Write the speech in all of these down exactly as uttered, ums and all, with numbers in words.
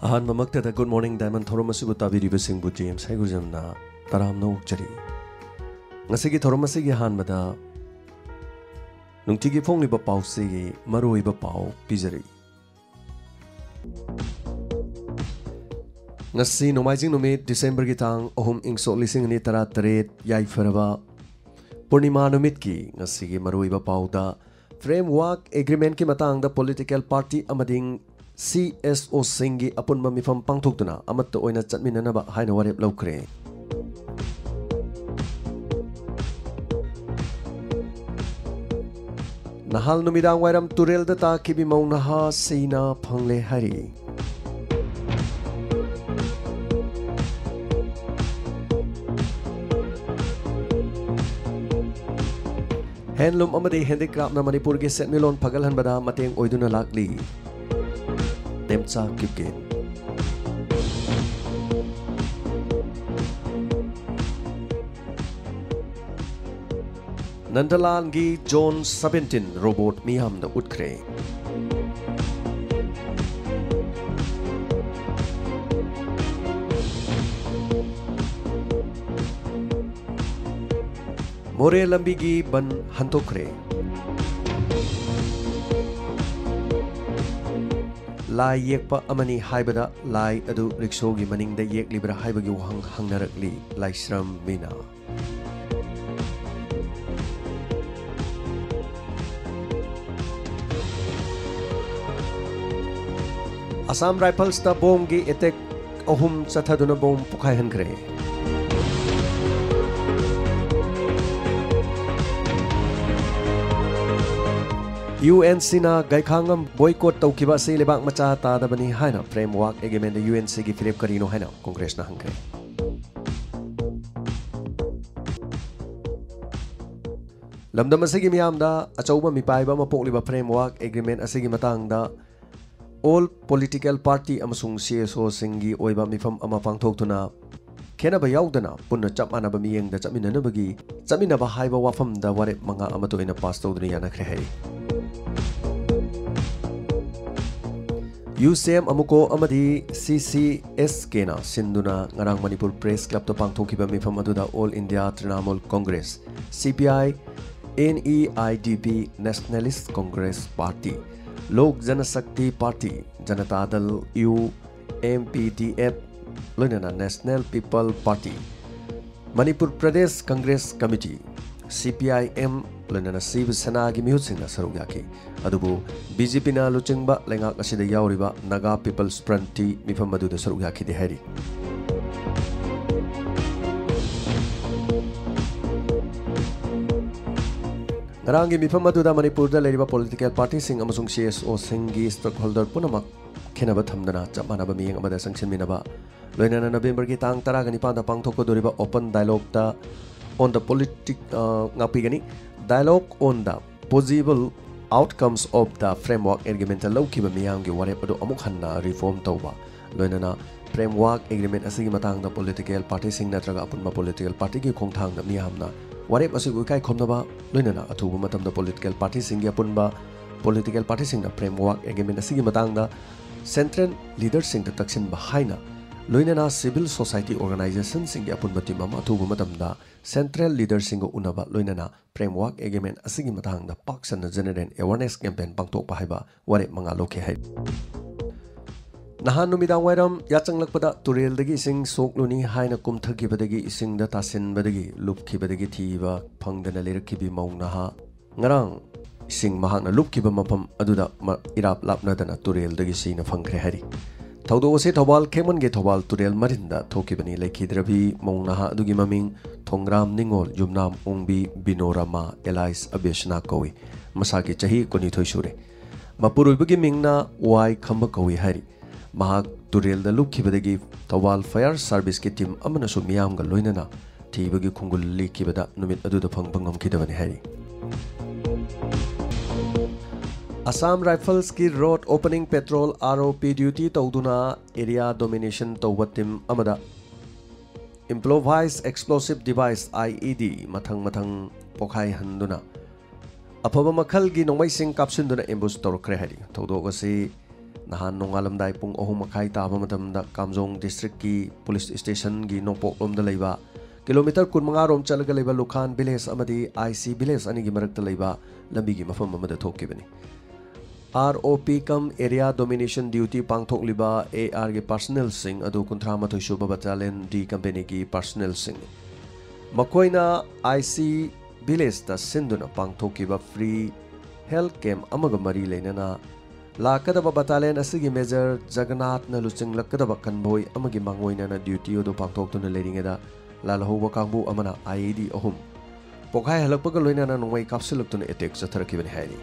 ꯑꯍꯥꯟꯕꯃꯛꯇꯗ Good Morning Diamond ꯊꯧꯔꯝ ꯑꯁꯤꯕꯨ ꯇꯥꯕꯤꯔꯤꯕꯁꯤꯡꯕꯨ James ꯍꯩꯒꯨꯖꯝꯅ ꯇꯔꯥꯝꯅ ꯑꯣꯛꯆꯔꯤ꯫ ꯉꯁꯤꯒꯤ ꯊꯧꯔꯝ ꯑꯁꯤꯒꯤ ꯑꯍꯥꯟꯕꯗ ꯅꯨꯡꯇꯤꯒꯤ ꯐꯣꯡꯂꯤꯕ ꯄꯥꯎꯆꯦꯒꯤ ꯃꯔꯨꯑꯣꯏꯕ ꯄꯥꯎ ꯄꯤꯖꯔꯤ꯫ ꯉꯁꯤ ꯅꯣꯡꯃꯥꯏꯖꯤꯡ ꯅꯨꯃꯤꯠ, ꯗꯤꯁꯦꯝꯕꯔꯒꯤ ꯇꯥꯡ ꯑꯍꯨꯝ, ꯏꯪ ꯁꯣꯛ ꯂꯤꯁꯤꯡ ꯑꯅꯤ ꯇꯔꯥ ꯇꯔꯦꯠ, ꯌꯥꯏꯐꯔꯕ ꯄꯨꯔꯅꯤꯃꯥ ꯅꯨꯃꯤꯠꯀꯤ ꯉꯁꯤꯒꯤ ꯃꯔꯨꯑꯣꯏꯕ ꯄꯥꯎꯗ, Framework Agreementꯀꯤ ꯃꯇꯥꯡꯗ political party ꯑꯃꯗꯤ C S Oꯁꯤꯡꯒꯤ ꯑꯄꯨꯟꯕ ꯃꯤꯐꯝ ꯄꯥꯡꯊꯣꯛꯇꯨꯅ ꯑꯃꯠꯇ ꯑꯣꯏꯅ ꯆꯠꯃꯤꯟꯅꯅꯕ ꯍꯥꯏꯅ ꯋꯥꯔꯦꯞ ꯂꯧꯈ꯭ꯔꯦ꯫ ꯅꯍꯥꯜ ꯅꯨꯃꯤꯗꯥꯡ ꯋꯥꯏꯔꯝ ꯇꯨꯔꯦꯜꯗ ꯇꯥꯈꯤꯕꯤ ꯃꯧ ꯅꯍꯥ ꯁꯤꯅ ꯐꯪꯂꯦ ꯍꯥꯏꯔꯤ꯫ Handloom ꯑꯃꯗꯤ handicraftꯅ ꯃꯅꯤꯄꯨꯔꯒꯤ ꯁꯦꯟꯃꯤꯠꯂꯣꯟ ꯐꯒꯠꯍꯟꯕꯗ ꯃꯇꯦꯡ ꯑꯣꯏꯗꯨꯅ ꯂꯥꯛꯂꯤ꯫ ꯇꯦꯝꯆꯥ ꯀꯤꯞꯒꯦꯟ꯫ ꯅꯟꯗꯂꯥꯟꯒꯤ Zone seventeen robot ꯃꯤꯌꯥꯝꯗ ꯎꯠꯈ꯭ꯔꯦ꯫ ꯃꯣꯔꯦ ꯂꯝꯕꯤꯒꯤ ꯕꯟ ꯍꯟꯗꯣꯛꯈ꯭ꯔꯦ꯫ ꯂꯥꯏ ꯌꯦꯛꯄ ꯑꯃꯅꯤ ꯍꯥꯏꯕꯗ ꯂꯥꯏ ꯑꯗꯨ ꯔꯤꯛꯁꯣꯒꯤ ꯃꯅꯤꯡꯗ ꯌꯦꯛꯂꯤꯕ꯭ꯔꯥ ꯍꯥꯏꯕꯒꯤ ꯋꯥꯍꯪ ꯍꯪꯅꯔꯛꯂꯤ ꯂꯥꯏꯁ꯭ꯔꯝ ꯃꯤꯅ꯫ ꯑꯁꯥꯝ ꯔꯥꯏꯐꯜꯁꯇ ꯕꯣꯝꯒꯤ ꯑꯦꯇꯦꯛ ꯑꯍꯨꯝ ꯆꯠꯊꯗꯨꯅ ꯕꯣꯝ ꯄꯣꯈꯥꯏꯍꯟꯈ꯭ꯔꯦ꯫ UNCꯅ ꯒꯩꯈꯥꯉꯝ boycott ꯇꯧꯈꯤꯕ ꯑꯁꯤ ꯂꯩꯕꯥꯛ ꯃꯆꯥ ꯇꯥꯗꯕꯅꯤ ꯍꯥꯏꯅ Framework Agreementꯗ UNCꯒꯤ ꯐꯤꯔꯦꯞ ꯀꯔꯤꯅꯣ ꯍꯥꯏꯅ ꯀꯣꯡꯒ꯭ꯔꯦꯁꯅ ꯍꯪꯈ꯭ꯔꯦ꯫ ꯂꯝꯗꯝ ꯑꯁꯤꯒꯤ ꯃꯤꯌꯥꯝꯗ ꯑꯆꯧꯕ ꯃꯤꯄꯥꯏꯕ ꯑꯃ ꯄꯣꯛꯂꯤꯕ Framework Agreement ꯑꯁꯤꯒꯤ ꯃꯇꯥꯡꯗ all political party ꯑꯃꯁꯨꯡ CSOꯁꯤꯡꯒꯤ ꯑꯣꯏꯕ ꯃꯤꯐꯝ ꯑꯃ ꯄꯥꯡꯊꯣꯛꯇꯨꯅ ꯈꯦꯠꯅꯕ ꯌꯥꯎꯗꯅ ꯄꯨꯟꯅ ꯆꯞ ꯃꯥꯟꯅꯕ ꯃꯤꯠꯌꯦꯡꯗ ꯆꯠꯃꯤꯟꯅꯅꯕꯒꯤ, ꯆꯠꯃꯤꯟꯅꯕ ꯍꯥꯏꯕ ꯋꯥꯐꯝꯗ ꯋꯥꯔꯦꯞ ꯃꯉꯥ ꯑꯃꯠꯇ ꯑꯣꯏꯅ pass ꯇꯧꯗꯨꯅ ꯌꯥꯅꯈ꯭ꯔꯦ ꯍꯥꯏꯔꯤ꯫ ꯌꯨ ꯁꯤ ꯑꯦꯝ ꯑꯃꯨꯀꯣ ꯑꯃꯗꯤ ꯁꯤ ꯁꯤ ꯑꯦꯁ ꯀꯦꯅ ꯁꯤꯟꯗꯨꯅ ꯉꯔꯥꯡ ꯃꯅꯤꯄꯨꯔ ꯄ꯭ꯔꯦꯁ ꯀ꯭ꯂꯕꯇ ꯄꯥꯡꯊꯣꯛꯈꯤꯕ ꯃꯤꯐꯝ ꯑꯗꯨꯗ all India Trinamool Congress, C P I, N E I D P, nationalist Congress party, Lok Janshakti party, Janata Dal U, M P D F, ꯂꯣꯏꯅꯅ national people's party, Manipur Pradesh Congress committee, C P ꯑꯥꯏ ꯑꯦꯝ, ꯂꯣꯏꯅꯅ ꯁꯤꯕ ꯁꯦꯅꯥꯒꯤ ꯃꯤꯍꯨꯠꯁꯤꯡꯅ ꯁꯔꯨꯛ ꯌꯥꯈꯤ꯫ ꯑꯗꯨꯕꯨ ꯕꯤ ꯖꯦ ꯄꯤꯅ ꯂꯨꯆꯤꯡꯕ ꯂꯩꯉꯥꯛ ꯑꯁꯤꯗ ꯌꯥꯎꯔꯤꯕ ꯅꯥꯒꯥ ꯄꯤꯄꯜꯁ ꯐ꯭ꯔꯟꯠꯇꯤ ꯃꯤꯐꯝ ꯑꯗꯨꯗ ꯁꯔꯨꯛ ꯌꯥꯈꯤꯗꯦ ꯍꯥꯏꯔꯤ꯫ ꯉꯔꯥꯡꯒꯤ ꯃꯤꯐꯝ ꯑꯗꯨꯗ ꯃꯅꯤꯄꯨꯔꯗ ꯂꯩꯔꯤꯕ ꯄꯣꯂꯤꯇꯤꯀꯦꯜ ꯄꯥꯔꯇꯤꯁꯤꯡ ꯑꯃꯁꯨꯡ ꯁꯤ ꯑꯦꯁ ꯑꯣꯁꯤꯡꯒꯤ ꯁ꯭ꯇꯦꯛꯍꯣꯜꯗꯔ ꯄꯨꯝꯅꯃꯛ ꯈꯦꯠꯅꯕ ꯊꯝꯗꯅ ꯆꯞ ꯃꯥꯟꯅꯕ ꯃꯤꯠꯌꯦꯡ ꯑꯃꯗ ꯆꯪꯁꯤꯟꯃꯤꯟꯅꯕ, ꯂꯣꯏꯅꯅ ꯅꯕꯦꯝꯕꯔꯒꯤ ꯇꯥꯡ ꯇꯔꯥꯒ ꯅꯤꯄꯥꯟꯗ ꯄꯥꯡꯊꯣꯛꯀꯗꯧꯔꯤꯕ Open Dialogueꯇ on the politic, ꯑ, ꯉꯥꯛꯄꯤꯒꯅꯤ꯫ Dialogue on the possible outcomes of the framework agreementꯇ ꯂꯧꯈꯤꯕ ꯃꯤꯌꯥꯝꯒꯤ ꯋꯥꯔꯦꯞ ꯑꯗꯨ ꯑꯃꯨꯛ ꯍꯟꯅ ꯔꯤꯐꯣꯔꯝ ꯇꯧꯕ, ꯂꯣꯏꯅꯅ ꯐ꯭ꯔꯦꯝꯋꯥꯔꯛ ꯑꯦꯒ꯭ꯔꯤꯃꯦꯟ ꯑꯁꯤꯒꯤ ꯃꯇꯥꯡꯗ ꯄꯣꯂꯤꯇꯤꯀꯦꯜ ꯄꯥꯔꯇꯤꯁꯤꯡ ꯅꯠꯇ꯭ꯔꯒ ꯑꯄꯨꯟꯕ ꯄꯣꯂꯤꯇꯤꯀꯦꯜ ꯄꯥꯔꯇꯤꯒꯤ ꯈꯣꯡꯊꯥꯡꯗ ꯃꯤꯌꯥꯝꯅ ꯋꯥꯔꯦꯞ ꯑꯁꯤꯕꯨ ꯏꯀꯥꯏ ꯈꯨꯝꯅꯕ, ꯂꯣꯏꯅꯅ ꯑꯊꯨꯕ ꯃꯇꯝꯗ ꯄꯣꯂꯤꯇꯤꯀꯦꯜ ꯄꯥꯔꯇꯤꯁꯤꯡꯒꯤ ꯑꯄꯨꯟꯕ ꯄꯣꯂꯤꯇꯤꯀꯦꯜ ꯄꯥꯔꯇꯤꯁꯤꯡꯅ ꯐ꯭ꯔꯦꯝꯋꯥꯔꯛ ꯑꯦꯒ꯭ꯔꯤꯃꯦꯟ ꯑꯁꯤꯒꯤ ꯃꯇꯥꯡꯗ ꯁꯦꯟꯇ꯭ꯔꯦꯜ ꯂꯤꯗꯔꯁꯤꯡꯗ ꯇꯛꯁꯤꯟꯕ ꯍꯥꯏꯅ, ꯂꯣꯏꯅꯅ ꯁꯤꯚꯤꯜ ꯁꯣꯁꯥꯏꯇꯤ ꯑꯣꯔꯒꯅꯥꯏꯖꯦꯁꯟꯁꯤꯡꯒꯤ ꯑꯄꯨꯟꯕ ꯇꯤꯝ ꯑꯃ ꯑꯊꯨꯕ ꯃꯇꯝꯗ ꯁꯦꯟꯇ꯭ꯔꯦꯜ ꯂꯤꯗꯔꯁꯤꯡꯒ ꯎꯅꯕ, ꯂꯣꯏꯅꯅ ꯐ꯭ꯔꯦꯝꯋꯥꯔꯛ ꯑꯦꯒ꯭ꯔꯤꯃꯦꯟ ꯑꯁꯤꯒꯤ ꯃꯇꯥꯡꯗ ꯄꯥꯛ ꯁꯟꯅ ꯖꯦꯅꯔꯦꯜ ꯑꯦꯋꯥꯔꯅꯦꯁ ꯀꯦꯝꯄꯦꯟ ꯄꯥꯡꯊꯣꯛꯄ ꯍꯥꯏꯕ ꯋꯥꯔꯦꯞ ꯃꯉꯥ ꯂꯧꯈꯤ ꯍꯥꯏ꯫ ꯅꯍꯥꯟ ꯅꯨꯃꯤꯗꯥꯡ ꯋꯥꯏꯔꯝ ꯌꯥꯆꯪꯂꯛꯄꯗ ꯇꯨꯔꯦꯜꯗꯒꯤ ꯏꯁꯤꯡ ꯁꯣꯛꯂꯨꯅꯤ ꯍꯥꯏꯅ ꯀꯨꯝꯊꯈꯤꯕꯗꯒꯤ ꯏꯁꯤꯡꯗ ꯇꯥꯁꯤꯟꯕꯗꯒꯤ ꯂꯨꯞꯈꯤꯕꯗꯒꯤ ꯊꯤꯕ ꯐꯪꯗꯅ ꯂꯩꯔꯛꯈꯤꯕꯤ ꯃꯧ ꯅꯍꯥ ꯉꯔꯥꯡ ꯏꯁꯤꯡ ꯃꯍꯥꯛꯅ ꯂꯨꯞꯈꯤꯕ ꯃꯐꯝ ꯑꯗꯨꯗ ꯃ-, ꯏꯔꯥꯞ ꯂꯥꯞꯅꯗꯅ ꯇꯨꯔꯦꯜꯗꯒꯤ ꯁꯤꯅ ꯐꯪꯈ꯭ꯔꯦ ꯍꯥꯏꯔꯤ꯫ ꯊꯧꯗꯣꯛ ꯑꯁꯤ ꯊꯧꯕꯥꯜ ꯈꯦꯡꯃꯟꯒꯤ ꯊꯧꯕꯥꯜ ꯇꯨꯔꯦꯜ ꯃꯔꯤꯟꯗ ꯊꯣꯛꯈꯤꯕꯅꯤ꯫ ꯂꯩꯈꯤꯗ꯭ꯔꯕꯤ ꯃꯧ ꯅꯍꯥ ꯑꯗꯨꯒꯤ ꯃꯃꯤꯡ ꯊꯣꯡꯒ꯭ꯔꯥꯝ ꯅꯤꯉꯣꯜ, ꯌꯨꯝꯅꯥꯝ ꯑꯣꯡꯕꯤ ꯕꯤꯅꯣꯔꯃꯥ ꯑꯦꯂꯥꯏꯁ ꯑꯕꯦꯁꯅꯥ ꯀꯧꯏ꯫ ꯃꯁꯥꯒꯤ ꯆꯍꯤ ꯀꯨꯟꯅꯤꯊꯣꯏ ꯁꯨꯔꯦ꯫ ꯃꯄꯨꯔꯣꯏꯕꯒꯤ ꯃꯤꯡꯅ ꯋꯥꯏ ꯈꯝꯕ ꯀꯧꯏ ꯍꯥꯏꯔꯤ꯫ ꯃꯍꯥꯛ ꯇꯨꯔꯦꯜꯗ ꯂꯨꯞꯈꯤꯕꯗꯒꯤ ꯊꯧꯕꯥꯜ ꯐꯥꯌꯔ ꯁꯥꯔꯚꯤꯁꯀꯤ ꯇꯤꯝ ꯑꯃꯅꯁꯨ ꯃꯤꯌꯥꯝꯒ ꯂꯣꯏꯅꯅ ꯊꯤꯕꯒꯤ ꯈꯣꯡꯒꯨꯜ ꯂꯤꯈꯤꯕꯗ ꯅꯨꯃꯤꯠ ꯑꯗꯨꯗ ꯐꯪꯕ ꯉꯝꯈꯤꯗꯕꯅꯤ ꯍꯥꯏꯔꯤ꯫ ꯑꯁꯥꯝ ꯔꯥꯏꯐꯜꯁꯀꯤ road opening patrol, R O P, duty ꯇꯧꯗꯨꯅ ꯑꯦꯔꯤꯌꯥ ꯗꯣꯃꯤꯅꯦꯁꯟ ꯇꯧꯕ ꯇꯤꯝ ꯑꯃꯗ ꯏꯝꯄ꯭ꯔꯣꯚꯥꯏꯁ ꯑꯦꯛꯁꯄ꯭ꯂꯣꯁꯤꯞ ꯗꯤꯚꯥꯏꯁ, ꯑꯥꯏ ꯏ ꯗꯤ, ꯃꯊꯪ ꯃꯊꯪ ꯄꯣꯈꯥꯏꯍꯟꯗꯨꯅ ꯑꯐꯕ ꯃꯈꯜꯒꯤ ꯅꯣꯡꯃꯩꯁꯤꯡ ꯀꯥꯞꯁꯤꯟꯗꯨꯅ ꯑꯦꯝꯕꯨꯁ ꯇꯧꯔꯛꯈ꯭ꯔꯦ ꯍꯥꯏꯔꯤ꯫ ꯊꯧꯗꯣꯛ ꯑꯁꯤ ꯅꯍꯥꯟ ꯅꯣꯡꯉꯥꯜꯂꯝꯗꯥꯏ ꯄꯨꯡ ꯑꯍꯨꯝ ꯃꯈꯥꯏ ꯇꯥꯕ ꯃꯇꯝꯗ ꯀꯥꯝꯖꯣꯡ ꯗꯤꯁꯇ꯭ꯔꯤꯛꯀꯤ ꯄꯨꯂꯤꯁ ꯁ꯭ꯇꯦꯁꯟꯒꯤ ꯅꯣꯡꯄꯣꯛꯂꯣꯝꯗ ꯂꯩꯕ ꯀꯤꯂꯣꯃꯤꯇꯔ ꯀꯨꯟꯃꯉꯥ ꯔꯣꯝ ꯆꯠꯂꯒ ꯂꯩꯕ ꯂꯨꯈꯥꯟ ꯚꯤꯂꯦꯖ ꯑꯃꯗꯤ ꯑꯥꯏ ꯁꯤ ꯚꯤꯂꯦꯖ ꯑꯅꯤꯒꯤ ꯃꯔꯛꯇ ꯂꯩꯕ ꯂꯝꯕꯤꯒꯤ ꯃꯐꯝ ꯑꯃꯗ ꯊꯣꯛꯈꯤꯕꯅꯤ꯫ ꯑꯥꯔ ꯑꯣ ꯄꯤ ꯀꯝ ꯑꯦꯔꯤꯌꯥ ꯗꯣꯃꯤꯅꯦꯁꯟ ꯗ꯭ꯌꯨꯇꯤ ꯄꯥꯡꯊꯣꯛꯂꯤꯕ ꯑꯦ ꯑꯥꯔꯒꯤ ꯄꯥꯔꯁꯅꯦꯜꯁꯤꯡ ꯑꯗꯨ ꯀꯨꯟꯊ꯭ꯔꯥ ꯃꯥꯊꯣꯏ ꯁꯨꯕ ꯕꯠꯇꯥꯂꯤꯌꯟ ꯗꯤ ꯀꯝꯄꯦꯅꯤꯒꯤ ꯄꯥꯔꯁꯅꯦꯜꯁꯤꯡꯅꯤ꯫ ꯃꯈꯣꯏꯅ ꯑꯥꯏ ꯁꯤ ꯚꯤꯂꯦꯖꯇ ꯁꯤꯟꯗꯨꯅ ꯄꯥꯡꯊꯣꯛꯈꯤꯕ ꯐ꯭ꯔꯤ ꯍꯦꯜꯊ ꯀꯦꯝꯞ ꯑꯃꯒ ꯃꯔꯤ ꯂꯩꯅꯅ ꯂꯥꯛꯀꯗꯕ ꯕꯠꯇꯥꯂꯤꯌꯟ ꯑꯁꯤꯒꯤ ꯃꯦꯖꯔ ꯖꯒꯅꯥꯊꯅ ꯂꯨꯆꯤꯡꯂꯛꯀꯗꯕ ꯀꯟꯚꯣꯏ ꯑꯃꯒꯤ ꯃꯥꯡꯑꯣꯏꯅꯅ ꯗ꯭ꯌꯨꯇꯤ ꯑꯗꯨ ꯄꯥꯡꯊꯣꯛꯇꯨꯅ ꯂꯩꯔꯤꯉꯩꯗ ꯂꯥꯜꯍꯧꯕ ꯀꯥꯡꯕꯨ ꯑꯃꯅ ꯑꯥꯏ ꯏ ꯗꯤ ꯑꯍꯨꯝ ꯄꯣꯈꯥꯏꯍꯜꯂꯛꯄꯒ ꯂꯣꯏꯅꯅ ꯅꯣꯡꯃꯩ ꯀꯥꯞꯁꯤꯜꯂꯛꯇꯨꯅ ꯑꯦꯇꯦꯛ ꯆꯠꯊꯔꯛꯈꯤꯕꯅꯤ ꯍꯥꯏꯔꯤ꯫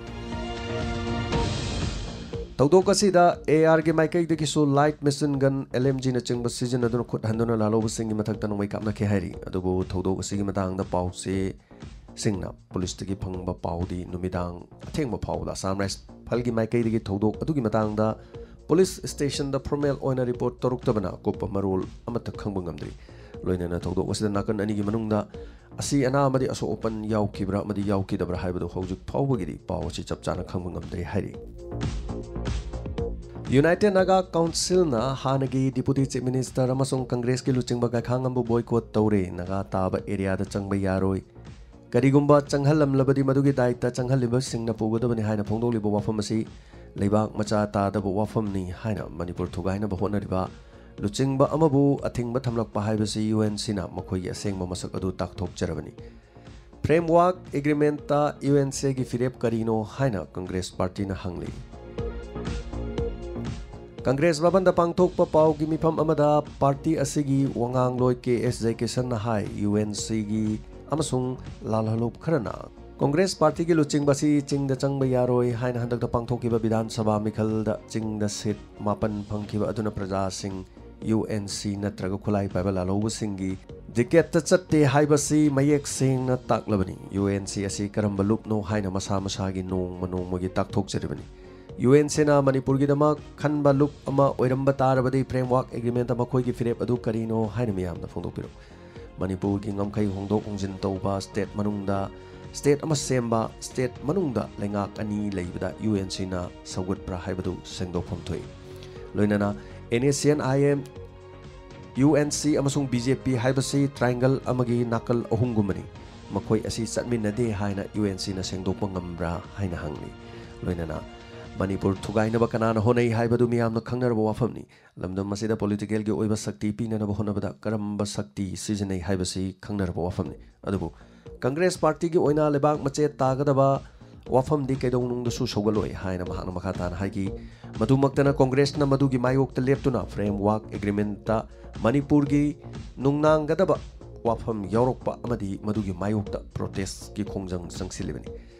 ꯊꯧꯗꯣꯛ ꯑꯁꯤꯗ ꯑꯦ ꯑꯥꯔꯒꯤ ꯃꯥꯏꯀꯩꯗꯒꯤꯁꯨ light machine gun, L M ꯖꯤꯅꯆꯤꯡꯕ ꯁꯤꯖꯤꯟꯅꯗꯨꯅ ꯈꯨꯠ ꯍꯟꯗꯨꯅ ꯂꯥꯜꯍꯧꯕꯁꯤꯡꯒꯤ ꯃꯊꯛꯇ ꯅꯣꯡꯃꯩ ꯀꯥꯞꯅꯈꯤ ꯍꯥꯏꯔꯤ꯫ ꯑꯗꯨꯕꯨ ꯊꯧꯗꯣꯛ ꯑꯁꯤꯒꯤ ꯃꯇꯥꯡꯗ ꯄꯥꯎꯆꯦꯁꯤꯡꯅ ꯄꯨꯂꯤꯁꯇꯒꯤ ꯐꯪꯕ ꯄꯥꯎꯗꯤ ꯅꯨꯃꯤꯗꯥꯡ ꯑꯊꯦꯡꯕ ꯐꯥꯎꯕꯗ ꯑꯁꯥꯝ ꯔꯥꯏꯐꯜꯒꯤ ꯃꯥꯏꯀꯩꯗꯒꯤ ꯊꯧꯗꯣꯛ ꯑꯗꯨꯒꯤ ꯃꯇꯥꯡꯗ ꯄꯨꯂꯤꯁ ꯁ꯭ꯇꯦꯁꯟꯗ ꯐꯣꯔꯃꯦꯜ ꯑꯣꯏꯅ ꯔꯤꯄꯣꯔꯠ ꯇꯧꯔꯛꯇꯕꯅ ꯑꯀꯨꯞꯄ ꯃꯔꯣꯜ ꯑꯃꯠꯇ ꯈꯪꯕ ꯉꯝꯗ꯭ꯔꯤ꯫ ꯂꯣꯏꯅꯅ ꯊꯧꯗꯣꯛ ꯑꯁꯤꯗ ꯅꯥꯀꯟ ꯑꯅꯤꯒꯤ ꯃꯅꯨꯡꯗ ꯑꯁꯤ ꯑꯅꯥ ꯑꯃꯗꯤ ꯑꯁꯣꯛ ꯑꯄꯟ ꯌꯥꯎꯈꯤꯕ꯭ꯔꯥ ꯑꯃꯗꯤ ꯌꯥꯎꯈꯤꯗꯕ꯭ꯔꯥ ꯍꯥꯏꯕꯗꯨ ꯍꯧꯖꯤꯛ ꯐꯥꯎꯕꯒꯤꯗꯤ ꯄꯥꯎ ꯑꯁꯤ ꯆꯞ ꯆꯥꯅ ꯈꯪꯕ ꯉꯝꯗ꯭ꯔꯤ ꯍꯥꯏꯔꯤ꯫ ꯌꯨꯅꯥꯏꯇꯦꯗ ꯅꯥꯒꯥ ꯀꯥꯎꯟꯁꯤꯜꯅ ꯍꯥꯟꯅꯒꯤ ꯗꯤꯄꯨꯇꯤ ꯆꯤꯐ ꯃꯤꯅꯤꯁꯇꯔ ꯑꯃꯁꯨꯡ ꯀꯪꯒ꯭ꯔꯦꯁꯀꯤ ꯂꯨꯆꯤꯡꯕ ꯒꯥꯏꯈꯥꯉꯝꯕꯨ ꯕꯣꯏꯀꯣꯠ ꯇꯧꯔꯦ, ꯅꯥꯒꯥ ꯇꯥꯕ ꯑꯦꯔꯤꯌꯥꯗ ꯆꯪꯕ ꯌꯥꯔꯣꯏ, ꯀꯔꯤꯒꯨꯝꯕ ꯆꯪꯍꯜꯂꯝꯂꯕꯗꯤ ꯃꯗꯨꯒꯤ ꯗꯥꯏꯇ ꯆꯪꯍꯜꯂꯤꯕꯁꯤꯡꯅ ꯄꯨꯒꯗꯕꯅꯤ ꯍꯥꯏꯅ ꯐꯣꯡꯗꯣꯛꯂꯤꯕ ꯋꯥꯐꯝ ꯑꯁꯤ ꯂꯩꯕꯥꯛ ꯃꯆꯥ ꯇꯥꯗꯕ ꯋꯥꯐꯝꯅꯤ ꯍꯥꯏꯅ ꯃꯅꯤꯄꯨꯔ ꯊꯨꯒꯥꯏꯅꯕ ꯍꯣꯠꯅꯔꯤꯕ ꯂꯨꯆꯤꯡꯕ ꯑꯃꯕꯨ ꯑꯊꯤꯡꯕ ꯊꯝꯂꯛꯄ ꯍꯥꯏꯕꯁꯤ ꯌꯨ ꯑꯦꯟ ꯁꯤꯅ ꯃꯈꯣꯏꯒꯤ ꯑꯁꯦꯡꯕ ꯃꯁꯛ ꯑꯗꯨ ꯇꯥꯛꯊꯣꯛꯆꯔꯕꯅꯤ꯫ ꯐ꯭ꯔꯦꯝꯋꯥꯔꯛ ꯑꯦꯒ꯭ꯔꯤꯃꯦꯟꯠꯇ ꯌꯨ ꯑꯦꯟ ꯁꯤꯒꯤ ꯐꯤꯔꯦꯞ ꯀꯔꯤꯅꯣ ꯍꯥꯏꯅ ꯀꯪꯒ꯭ꯔꯦꯁ ꯄꯥꯔꯇꯤꯅ ꯍꯪꯂꯤ꯫ ꯀꯪꯒ꯭ꯔꯦꯁ ꯚꯕꯟꯗ ꯄꯥꯡꯊꯣꯛꯄ ꯄꯥꯎꯒꯤ ꯃꯤꯐꯝ ꯑꯃꯗ ꯄꯥꯔꯇꯤ ꯑꯁꯤꯒꯤ ꯋꯥꯉꯥꯡꯂꯣꯏ ꯀꯦ ꯑꯦꯁ ꯖꯌꯀꯤꯁꯟꯅ ꯍꯥꯏ, ꯌꯨ ꯑꯦꯟ ꯁꯤꯒꯤ ꯑꯃꯁꯨꯡ ꯂꯥꯜꯍꯧꯂꯨꯞ ꯈꯔꯅ ꯀꯪꯒ꯭ꯔꯦꯁ ꯄꯥꯔꯇꯤꯒꯤ ꯂꯨꯆꯤꯡꯕ ꯑꯁꯤ ꯆꯤꯡꯗ ꯆꯪꯕ ꯌꯥꯔꯣꯏ ꯍꯥꯏꯅ ꯍꯟꯗꯛꯇ ꯄꯥꯡꯊꯣꯛꯈꯤꯕ ꯕꯤꯙꯥꯟ ꯁꯚꯥ ꯃꯤꯈꯜꯗ ꯆꯤꯡꯗ ꯁꯤꯠ ꯃꯥꯄꯟ ꯐꯪꯈꯤꯕ ꯑꯗꯨꯅ ꯄ꯭ꯔꯖꯥꯁꯤꯡ ꯌꯨ ꯑꯦꯟ ꯁꯤ ꯅꯠꯇ꯭ꯔꯒ ꯈꯨꯠꯂꯥꯏ ꯄꯥꯏꯕ ꯂꯥꯜꯍꯧꯕꯁꯤꯡꯒꯤ ꯗꯤꯀꯦꯠꯇ ꯆꯠꯇꯦ ꯍꯥꯏꯕꯁꯤ ꯃꯌꯦꯛ ꯁꯦꯡꯅ ꯇꯥꯛꯂꯕꯅꯤ꯫ ꯌꯨ ꯑꯦꯟ ꯁꯤ ꯑꯁꯤ ꯀꯔꯝꯕ ꯂꯨꯞꯅꯣ ꯍꯥꯏꯅ ꯃꯁꯥ ꯃꯁꯥꯒꯤ ꯅꯣꯡꯃ ꯅꯣꯡꯃꯒꯤ ꯇꯥꯛꯊꯣꯛꯆꯔꯤꯕꯅꯤ꯫ ꯌꯨ ꯑꯦꯟ ꯁꯤꯅ ꯃꯅꯤꯄꯨꯔꯒꯤꯗꯃꯛ ꯈꯟꯕ ꯂꯨꯞ ꯑꯃ ꯑꯣꯏꯔꯝꯕ ꯇꯥꯔꯕꯗꯤ ꯐ꯭ꯔꯦꯝꯋꯥꯔꯛ ꯑꯦꯒ꯭ꯔꯤꯃꯦꯟꯠꯇ ꯃꯈꯣꯏꯒꯤ ꯐꯤꯔꯦꯞ ꯑꯗꯨ ꯀꯔꯤꯅꯣ ꯍꯥꯏꯅ ꯃꯤꯌꯥꯝꯗ ꯐꯣꯡꯗꯣꯛꯄꯤꯔꯛꯎ꯫ ꯃꯅꯤꯄꯨꯔꯒꯤ ꯉꯝꯈꯩ ꯍꯣꯡꯗꯣꯛ ꯍꯣꯡꯖꯤꯟ ꯇꯧꯕ ꯁ꯭ꯇꯦꯠ ꯃꯅꯨꯡꯗ ꯁ꯭ꯇꯦꯠ ꯑꯃ ꯁꯦꯝꯕ, ꯁ꯭ꯇꯦꯠ ꯃꯅꯨꯡꯗ ꯂꯩꯉꯥꯛ ꯑꯅꯤ ꯂꯩꯕꯗ ꯌꯨ ꯑꯦꯟ ꯁꯤꯅ ꯁꯧꯒꯠꯄ꯭ꯔꯥ ꯍꯥꯏꯕꯗꯨ ꯁꯦꯡꯗꯣꯛꯐꯝ ꯊꯣꯛꯏ꯫ ꯂꯣꯏꯅꯅ N S C N I M, U N C ꯑꯃꯁꯨꯡ ꯕꯤ ꯖꯦ ꯄꯤ ꯍꯥꯏꯕꯁꯤ ꯇ꯭ꯔꯥꯏꯡꯒꯜ ꯑꯃꯒꯤ ꯅꯥꯀꯜ ꯑꯍꯨꯝꯒꯨꯝꯕꯅꯤ꯫ ꯃꯈꯣꯏ ꯑꯁꯤ ꯆꯠꯃꯤꯟꯅꯗꯦ ꯍꯥꯏꯅ ꯌꯨ ꯑꯦꯟ ꯁꯤꯅ ꯁꯦꯡꯗꯣꯛꯄ ꯉꯝꯕ꯭ꯔꯥ ꯍꯥꯏꯅ ꯍꯪꯂꯤ꯫ ꯂꯣꯏꯅꯅ ꯃꯅꯤꯄꯨꯔ ꯊꯨꯒꯥꯏꯅꯕ ꯀꯅꯥꯅ ꯍꯣꯠꯅꯩ ꯍꯥꯏꯕꯗꯨ ꯃꯤꯌꯥꯝꯅ ꯈꯪꯅꯔꯕ ꯋꯥꯐꯝꯅꯤ꯫ ꯂꯝꯗꯝ ꯑꯁꯤꯗ ꯄꯣꯂꯤꯇꯤꯀꯦꯜꯒꯤ ꯑꯣꯏꯕ ꯁꯛꯇꯤ ꯄꯤꯅꯅꯕ ꯍꯣꯠꯅꯕꯗ ꯀꯔꯝꯕ ꯁꯛꯇꯤ ꯁꯤꯖꯤꯟꯅꯩ ꯍꯥꯏꯕꯁꯤ ꯈꯪꯅꯔꯕ ꯋꯥꯐꯝꯅꯤ꯫ ꯑꯗꯨꯕꯨ ꯀꯪꯒ꯭ꯔꯦꯁ ꯄꯥꯔꯇꯤꯒꯤ ꯑꯣꯏꯅ ꯂꯩꯕꯥꯛ ꯃꯆꯦꯠ ꯇꯥꯒꯗꯕ ꯋꯥꯐꯝꯗꯤ ꯀꯩꯗꯧꯅꯨꯡꯗꯁꯨ ꯁꯧꯒꯠꯂꯣꯏ ꯍꯥꯏꯅ ꯃꯍꯥꯛꯅ ꯃꯈꯥ ꯇꯥꯅ ꯍꯥꯏꯈꯤ꯫ ꯃꯗꯨꯃꯛꯇꯅ ꯀꯪꯒ꯭ꯔꯦꯁꯅ ꯃꯗꯨꯒꯤ ꯃꯥꯌꯣꯛꯇ ꯂꯦꯞꯇꯨꯅ ꯐ꯭ꯔꯦꯝꯋꯥꯔꯛ ꯑꯦꯒ꯭ꯔꯤꯃꯦꯟꯠꯇ ꯃꯅꯤꯄꯨꯔꯒꯤ ꯅꯨꯡꯅꯥꯡꯒꯗꯕ ꯋꯥꯐꯝ ꯌꯥꯎꯔꯛꯄ ꯑꯃꯗꯤ ꯃꯗꯨꯒꯤ ꯃꯥꯌꯣꯛꯇ ꯄ꯭ꯔꯣꯇꯦꯁꯀꯤ ꯈꯣꯡꯖꯪ ꯆꯪꯁꯤꯜꯂꯤꯕꯅꯤ꯫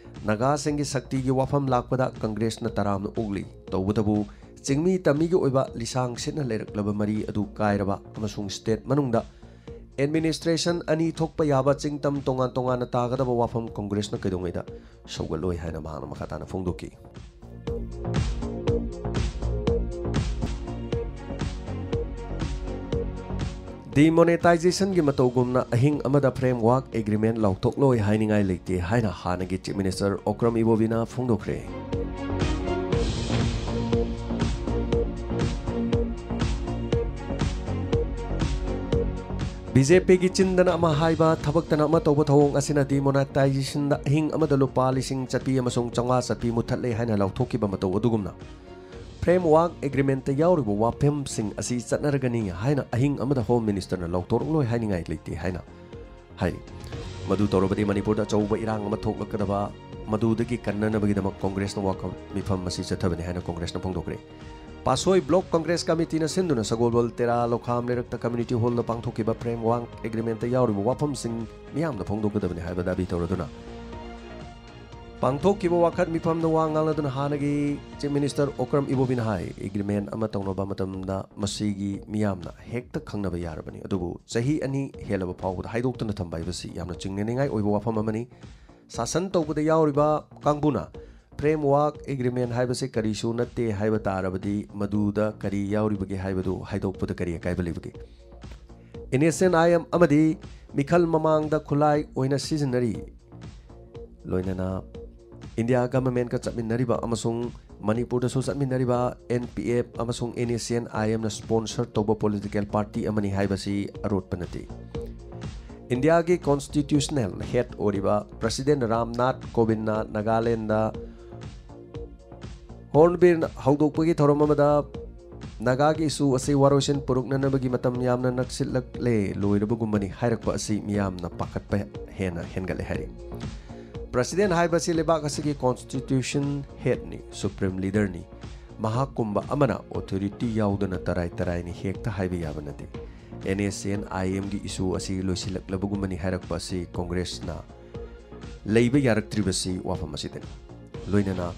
ꯅꯥꯒꯥꯁꯤꯡꯒꯤ ꯁꯛꯇꯤꯒꯤ ꯋꯥꯐꯝ ꯂꯥꯛꯄꯗ ꯀꯪꯒ꯭ꯔꯦꯁꯅ ꯇꯔꯥꯝꯅ ꯑꯣꯛꯂꯤ꯫ ꯇꯧꯕꯇꯕꯨ ꯆꯤꯡꯃꯤ ꯇꯝꯃꯤꯒꯤ ꯑꯣꯏꯕ ꯂꯤꯁꯥꯡ ꯁꯤꯠꯅ ꯂꯩꯔꯛꯂꯕ ꯃꯔꯤ ꯑꯗꯨ ꯀꯥꯏꯔꯕ ꯑꯃꯁꯨꯡ ꯁ꯭ꯇꯦꯠ ꯃꯅꯨꯡꯗ ꯑꯦꯗꯃꯤꯅꯤꯁꯇ꯭ꯔꯦꯁꯟ ꯑꯅꯤ ꯊꯣꯛꯄ ꯌꯥꯕ ꯆꯤꯡꯇꯝ ꯇꯣꯉꯥꯟ ꯇꯣꯉꯥꯟꯅ ꯇꯥꯒꯗꯕ ꯋꯥꯐꯝ ꯀꯪꯒ꯭ꯔꯦꯁꯅ ꯀꯩꯗꯧꯉꯩꯗ ꯁꯧꯒꯠꯂꯣꯏ ꯍꯥꯏꯅ ꯃꯍꯥꯛꯅ ꯃꯈꯥ ꯇꯥꯅ ꯐꯣꯡꯗꯣꯛꯈꯤ꯫ ꯗꯤꯃꯣꯅꯦꯇꯥꯏꯖꯦꯁꯟꯒꯤ ꯃꯇꯧꯒꯨꯝꯅ ꯑꯍꯤꯡ ꯑꯃꯗ ꯐ꯭ꯔꯦꯝꯋꯥꯔꯛ ꯑꯦꯒ꯭ꯔꯤꯃꯦꯟꯠ ꯂꯥꯎꯊꯣꯛꯂꯣꯏ ꯍꯥꯏꯅꯤꯡꯉꯥꯏ ꯂꯩꯇꯦ ꯍꯥꯏꯅ ꯍꯥꯟꯅꯒꯤ ꯆꯤꯐ ꯃꯤꯅꯤꯁꯇꯔ ꯑꯣꯀ꯭ꯔꯝ ꯏꯕꯣꯕꯤꯅ ꯐꯣꯡꯗꯣꯛꯈ꯭ꯔꯦ꯫ ꯕꯤ ꯖꯦ ꯄꯤꯒꯤ ꯆꯤꯟꯗꯅ ꯑꯃ ꯍꯥꯏꯕ, ꯊꯕꯛꯇꯅ ꯑꯃ ꯇꯧꯕ ꯊꯧꯑꯣꯡ ꯑꯁꯤꯅ ꯗꯤꯃꯣꯅꯦꯇꯥꯏꯖꯦꯁꯟꯗ ꯑꯍꯤꯡ ꯑꯃꯗ ꯂꯨꯄꯥ ꯂꯤꯁꯤꯡ ꯆꯠꯄꯤ ꯑꯃꯁꯨꯡ ꯆꯥꯝꯃꯉꯥ ꯆꯠꯄꯤ ꯃꯨꯠꯊꯠꯂꯦ ꯍꯥꯏꯅ ꯂꯥꯎꯊꯣꯛꯈꯤꯕ ꯃꯇꯧ ꯑꯗꯨꯒꯨꯝꯅ ꯐ꯭ꯔꯦꯝꯋꯥꯔꯛ ꯑꯦꯒ꯭ꯔꯤꯃꯦꯟꯠꯇ ꯌꯥꯎꯔꯤꯕ ꯋꯥꯐꯝꯁꯤꯡ ꯑꯁꯤ ꯆꯠꯅꯔꯒꯅꯤ ꯍꯥꯏꯅ ꯑꯍꯤꯡ ꯑꯃꯗ ꯍꯣꯝ ꯃꯤꯅꯤꯁꯇꯔꯅ ꯂꯥꯎꯊꯣꯔꯛꯂꯣꯏ ꯍꯥꯏꯅꯤꯡꯉꯥꯏ ꯂꯩꯇꯦ ꯍꯥꯏꯅ ꯍꯥꯏꯔꯤ꯫ ꯃꯗꯨ ꯇꯧꯔꯕꯗꯤ ꯃꯅꯤꯄꯨꯔꯗ ꯑꯆꯧꯕ ꯏꯔꯥꯡ ꯑꯃ ꯊꯣꯛꯂꯛꯀꯗꯕ, ꯃꯗꯨꯗꯒꯤ ꯀꯟꯅꯅꯕꯒꯤꯗꯃꯛ ꯀꯣꯡꯒ꯭ꯔꯦꯁꯅ ꯋꯥꯈꯜ ꯃꯤꯐꯝ ꯑꯁꯤ ꯆꯠꯊꯕꯅꯤ ꯍꯥꯏꯅ ꯀꯣꯡꯒ꯭ꯔꯦꯁꯅ ꯐꯣꯡꯗꯣꯛꯈ꯭ꯔꯦ꯫ ꯄꯥꯁꯣꯏ ꯕ꯭ꯂꯣꯛ ꯀꯣꯡꯒ꯭ꯔꯦꯁ ꯀꯃꯤꯇꯤꯅ ꯁꯤꯟꯗꯨꯅ ꯁꯒꯣꯜꯕꯜ ꯇꯦꯔꯥ ꯂꯧꯈꯥꯝ ꯂꯩꯔꯛꯇ ꯀꯝꯃ꯭ꯌꯨꯅꯤꯇꯤ ꯍꯣꯜꯗ ꯄꯥꯡꯊꯣꯛꯈꯤꯕ ꯐ꯭ꯔꯦꯝꯋꯥꯔꯛ ꯑꯦꯒ꯭ꯔꯤꯃꯦꯟꯠꯇ ꯌꯥꯎꯔꯤꯕ ꯋꯥꯐꯝꯁꯤꯡ ꯃꯤꯌꯥꯝꯗ ꯐꯣꯡꯗꯣꯛꯀꯗꯕꯅꯤ ꯍꯥꯏꯕ ꯗꯥꯕꯤ ꯇꯧꯔꯗꯨꯅ ꯄꯥꯡꯊꯣꯛꯈꯤꯕ ꯋꯥꯀꯠ ꯃꯤꯐꯝꯗ ꯋꯥ ꯉꯥꯡꯂꯗꯨꯅ ꯍꯥꯟꯅꯒꯤ ꯆꯤꯐ ꯃꯤꯅꯤꯁꯇꯔ ꯑꯣꯀ꯭ꯔꯝ ꯏꯕꯣꯕꯤꯅ ꯍꯥꯏ, ꯑꯦꯒ꯭ꯔꯤꯃꯦꯟꯠ ꯑꯃ ꯇꯧꯅꯕ ꯃꯇꯝꯗ ꯃꯁꯤꯒꯤ ꯃꯤꯌꯥꯝꯅ ꯍꯦꯛꯇ ꯈꯪꯅꯕ ꯌꯥꯔꯕꯅꯤ, ꯑꯗꯨꯕꯨ ꯆꯍꯤ ꯑꯅꯤ ꯍꯦꯜꯂꯕ ꯐꯥꯎꯕꯗ ꯍꯥꯏꯗꯣꯛꯇꯅ ꯊꯝꯕ ꯍꯥꯏꯕꯁꯤ ꯌꯥꯝꯅ ꯆꯤꯡꯅꯅꯤꯡꯉꯥꯏ ꯑꯣꯏꯕ ꯋꯥꯐꯝ ꯑꯃꯅꯤ꯫ ꯁꯥꯁꯟ ꯇꯧꯕꯗ ꯌꯥꯎꯔꯤꯕ ꯀꯥꯡꯕꯨꯅ ꯐ꯭ꯔꯦꯝꯋꯥꯔꯛ ꯑꯦꯒ꯭ꯔꯤꯃꯦꯟꯠ ꯍꯥꯏꯕꯁꯤ ꯀꯔꯤꯁꯨ ꯅꯠꯇꯦ ꯍꯥꯏꯕ ꯇꯥꯔꯕꯗꯤ ꯃꯗꯨꯗ ꯀꯔꯤ ꯌꯥꯎꯔꯤꯕꯒꯦ ꯍꯥꯏꯕꯗꯨ ꯍꯥꯏꯗꯣꯛꯄꯗ ꯀꯔꯤ ꯑꯀꯥꯏꯕ ꯂꯩꯕꯒꯦ? N S N I M ꯑꯃꯗꯤ ꯃꯤꯈꯜ ꯃꯃꯥꯡꯗ ꯈꯨꯠꯂꯥꯏ ꯑꯣꯏꯅ ꯁꯤꯖꯤꯟꯅꯔꯤ꯫ ꯂꯣꯏꯅꯅ ꯏꯟꯗꯤꯌꯥ ꯒꯚꯔꯟꯃꯦꯟꯠꯀ ꯆꯠꯃꯤꯟꯅꯔꯤꯕ ꯑꯃꯁꯨꯡ ꯃꯅꯤꯄꯨꯔꯗꯁꯨ ꯆꯠꯃꯤꯟꯅꯔꯤꯕ ꯑꯦꯟ ꯄꯤ ꯑꯦꯐ ꯑꯃꯁꯨꯡ N S C N I ꯑꯦꯝꯅ ꯁ꯭ꯄꯣꯟꯁꯔ ꯇꯧꯕ ꯄꯣꯂꯤꯇꯤꯀꯦꯜ ꯄꯥꯔꯇꯤ ꯑꯃꯅꯤ ꯍꯥꯏꯕꯁꯤ ꯑꯔꯣꯠꯄ ꯅꯠꯇꯦ꯫ ꯏꯟꯗꯤꯌꯥꯒꯤ ꯀꯣꯟꯁꯇꯤꯇ꯭ꯌꯨꯁꯅꯦꯜ ꯍꯦꯗ ꯑꯣꯏꯔꯤꯕ ꯄ꯭ꯔꯁꯤꯗꯦꯟꯠ ꯔꯥꯝꯅꯥꯊ ꯀꯣꯕꯤꯟꯗꯅ ꯅꯥꯒꯥꯂꯦꯟꯗ ꯍꯣꯔꯟꯕꯤꯜ ꯍꯧꯗꯣꯛꯄꯒꯤ ꯊꯧꯔꯝ ꯑꯃꯗ ꯅꯥꯒꯥꯒꯤ ꯏꯁꯨ ꯑꯁꯤ ꯋꯥꯔꯣꯏꯁꯤꯟ ꯄꯨꯔꯛꯅꯅꯕꯒꯤ ꯃꯇꯝ ꯌꯥꯝꯅ ꯅꯛꯁꯤꯜꯂꯛꯂꯦ, ꯂꯣꯏꯔꯕꯒꯨꯝꯕꯅꯤ ꯍꯥꯏꯔꯛꯄ ꯑꯁꯤ ꯃꯤꯌꯥꯝꯅ ꯄꯥꯈꯠꯄ ꯍꯦꯟꯅ ꯍꯦꯟꯒꯠꯂꯦ ꯍꯥꯏꯔꯤ꯫ ꯄ꯭ꯔꯁꯤꯗꯦꯟꯠ ꯍꯥꯏꯕꯁꯤ ꯂꯩꯕꯥꯛ ꯑꯁꯤꯒꯤ ꯀꯣꯟꯁꯇꯤꯇ꯭ꯌꯨꯁꯟ ꯍꯦꯗꯅꯤ, ꯁꯨꯄ꯭ꯔꯤꯝ ꯂꯤꯗꯔꯅꯤ꯫ ꯃꯍꯥꯛꯀꯨꯝꯕ ꯑꯃꯅ ꯑꯣꯊꯣꯔꯤꯇꯤ ꯌꯥꯎꯗꯅ ꯇꯔꯥꯏ ꯇꯔꯥꯏꯅ ꯍꯦꯛꯇ ꯍꯥꯏꯕ ꯌꯥꯕ ꯅꯠꯇꯦ꯫ ꯑꯦꯟ ꯑꯦꯁ ꯁꯤ ꯑꯦꯟ ꯑꯥꯏ ꯑꯦꯝꯒꯤ ꯏꯁꯨ ꯑꯁꯤ ꯂꯣꯏꯁꯤꯜꯂꯛꯂꯕꯒꯨꯝꯕꯅꯤ ꯍꯥꯏꯔꯛꯄ ꯑꯁꯤ ꯀꯣꯡꯒ꯭ꯔꯦꯁꯅ ꯂꯩꯕ ꯌꯥꯔꯛꯇ꯭ꯔꯤꯕꯁꯤ ꯋꯥꯐꯝ ꯑꯁꯤꯗꯅꯤ꯫ ꯂꯣꯏꯅꯅ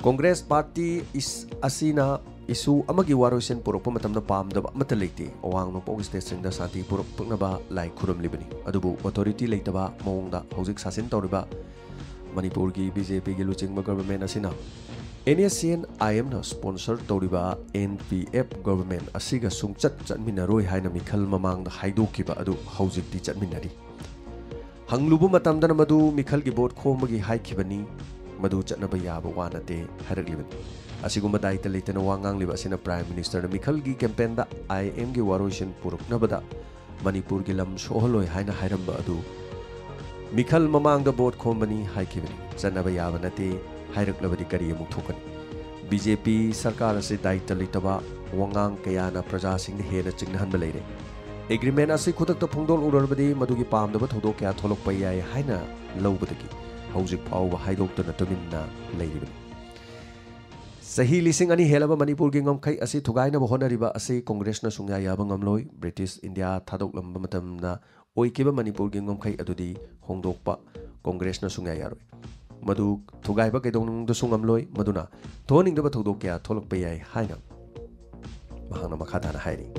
ꯀꯣꯡꯒ꯭ꯔꯦꯁ ꯄꯥꯔꯇꯤ ꯏꯁ-, ꯑꯁꯤꯅ ꯏꯁꯨ ꯑꯃꯒꯤ ꯋꯥꯔꯣꯏꯁꯤꯟ ꯄꯨꯔꯛꯄ ꯃꯇꯝꯗ ꯄꯥꯝꯗꯕ ꯑꯃꯠꯇ ꯂꯩꯇꯦ꯫ ꯑꯋꯥꯡ ꯅꯣꯡꯄꯣꯛ ꯁ꯭ꯇꯦꯠꯁꯤꯡꯗ ꯁꯥꯟꯇꯤ ꯄꯨꯔꯛꯅꯕ ꯂꯥꯏ ꯈꯨꯔꯨꯝꯂꯤꯕꯅꯤ꯫ ꯑꯗꯨꯕꯨ ꯑꯣꯊꯣꯔꯤꯇꯤ ꯂꯩꯇꯕ ꯃꯑꯣꯡꯗ ꯍꯧꯖꯤꯛ ꯁꯥꯁꯤꯟ ꯇꯧꯔꯤꯕ ꯃꯅꯤꯄꯨꯔꯒꯤ ꯕꯤ ꯖꯦ ꯄꯤꯒꯤ ꯂꯨꯆꯤꯡꯕ ꯒꯚꯔꯟꯃꯦꯟꯠ ꯑꯁꯤꯅ N S C N I ꯑꯦꯝꯅ ꯁ꯭ꯄꯣꯟꯁꯔ ꯇꯧꯔꯤꯕ ꯑꯦꯟ ꯄꯤ ꯑꯦꯐ ꯒꯚꯔꯟꯃꯦꯟꯠ ꯑꯁꯤꯒ ꯁꯨꯡꯆꯠ ꯆꯠꯃꯤꯟꯅꯔꯣꯏ ꯍꯥꯏꯅ ꯃꯤꯈꯜ ꯃꯃꯥꯡꯗ ꯍꯥꯏꯗꯣꯛꯈꯤꯕ ꯑꯗꯨ ꯍꯧꯖꯤꯛꯇꯤ ꯆꯠꯃꯤꯟꯅꯔꯤ꯫ ꯍꯪꯂꯨꯕ ꯃꯇꯝꯗꯅ ꯃꯗꯨ ꯃꯤꯈꯜꯒꯤ ꯚꯣꯠ ꯈꯣꯝꯕꯒꯤ ꯍꯥꯏꯈꯤꯕꯅꯤ, ꯃꯗꯨ ꯆꯠꯅꯕ ꯌꯥꯕ ꯋꯥ ꯅꯠꯇꯦ ꯍꯥꯏꯔꯛꯂꯤꯕꯅꯤ꯫ ꯑꯁꯤꯒꯨꯝꯕ ꯗꯥꯏꯇ ꯂꯩꯇꯅ ꯋꯥ ꯉꯥꯡꯂꯤꯕ ꯑꯁꯤꯅ ꯄ꯭ꯔꯥꯏꯝ ꯃꯤꯅꯤꯁꯇꯔꯅ ꯃꯤꯈꯜꯒꯤ ꯀꯦꯝꯄꯦꯟꯗ ꯑꯥꯏ ꯑꯦꯝꯒꯤ ꯋꯥꯔꯣꯏꯁꯤꯟ ꯄꯨꯔꯛꯅꯕꯗ ꯃꯅꯤꯄꯨꯔꯒꯤ ꯂꯝ ꯁꯣꯛꯍꯜꯂꯣꯏ ꯍꯥꯏꯅ ꯍꯥꯏꯔꯝꯕ ꯑꯗꯨ ꯃꯤꯈꯜ ꯃꯃꯥꯡꯗ ꯚꯣꯠ ꯈꯣꯝꯕꯅꯤ ꯍꯥꯏꯈꯤꯕꯅꯤ꯫ ꯆꯠꯅꯕ ꯌꯥꯕ ꯅꯠꯇꯦ ꯍꯥꯏꯔꯛꯂꯕꯗꯤ ꯀꯔꯤ ꯑꯃꯨꯛ ꯊꯣꯛꯀꯅꯤ? ꯕꯤ ꯖꯦ ꯄꯤ ꯁꯔꯀꯥꯔ ꯑꯁꯤ ꯗꯥꯏꯇ ꯂꯩꯇꯕ ꯋꯥꯉꯥꯡ ꯀꯌꯥꯅ ꯄ꯭ꯔꯖꯥꯁꯤꯡꯗ ꯍꯦꯟꯅ ꯆꯤꯡꯅꯍꯟꯕ ꯂꯩꯔꯦ꯫ ꯑꯦꯒ꯭ꯔꯤꯃꯦꯟ ꯑꯁꯤ ꯈꯨꯗꯛꯇ ꯐꯣꯡꯗꯣꯛꯂꯨꯔꯕꯗꯤ ꯃꯗꯨꯒꯤ ꯄꯥꯝꯗꯕ ꯊꯧꯗꯣꯛ ꯀꯌꯥ ꯊꯣꯛꯂꯛꯄ ꯌꯥꯏ ꯍꯥꯏꯅ ꯂꯧꯕꯗꯒꯤ ꯍꯧꯖꯤꯛ ꯐꯥꯎꯕ ꯍꯥꯏꯗꯣꯛꯇꯅ ꯇꯨꯃꯤꯟꯅ ꯂꯩꯔꯤꯕꯅꯤ꯫ ꯆꯍꯤ ꯂꯤꯁꯤꯡ ꯑꯅꯤ ꯍꯦꯜꯂꯕ ꯃꯅꯤꯄꯨꯔꯒꯤ ꯉꯝꯈꯩ ꯑꯁꯤ ꯊꯨꯒꯥꯏꯅꯕ ꯍꯣꯠꯅꯔꯤꯕ ꯑꯁꯤ ꯀꯣꯡꯒ꯭ꯔꯦꯁꯅ ꯁꯨꯡꯌꯥ ꯌꯥꯕ ꯉꯝꯂꯣꯏ꯫ ꯕ꯭ꯔꯤꯇꯤꯁ ꯏꯟꯗꯤꯌꯥ ꯊꯥꯗꯣꯛꯂꯝꯕ ꯃꯇꯝꯗ ꯑꯣꯏꯈꯤꯕ ꯃꯅꯤꯄꯨꯔꯒꯤ ꯉꯝꯈꯩ ꯑꯗꯨꯗꯤ ꯍꯣꯡꯗꯣꯛꯄ ꯀꯣꯡꯒ꯭ꯔꯦꯁꯅ ꯁꯨꯡꯌꯥ ꯌꯥꯔꯣꯏ꯫ ꯃꯗꯨ ꯊꯨꯒꯥꯏꯕ ꯀꯩꯗꯧꯅꯨꯡꯗꯁꯨ ꯉꯝꯂꯣꯏ꯫ ꯃꯗꯨꯅ ꯊꯣꯛꯍꯟꯅꯤꯡꯗꯕ ꯊꯧꯗꯣꯛ ꯀꯌꯥ ꯊꯣꯛꯂꯛꯄ ꯌꯥꯏ ꯍꯥꯏꯅ ꯃꯍꯥꯛꯅ ꯃꯈꯥ ꯇꯥꯅ ꯍꯥꯏꯔꯤ꯫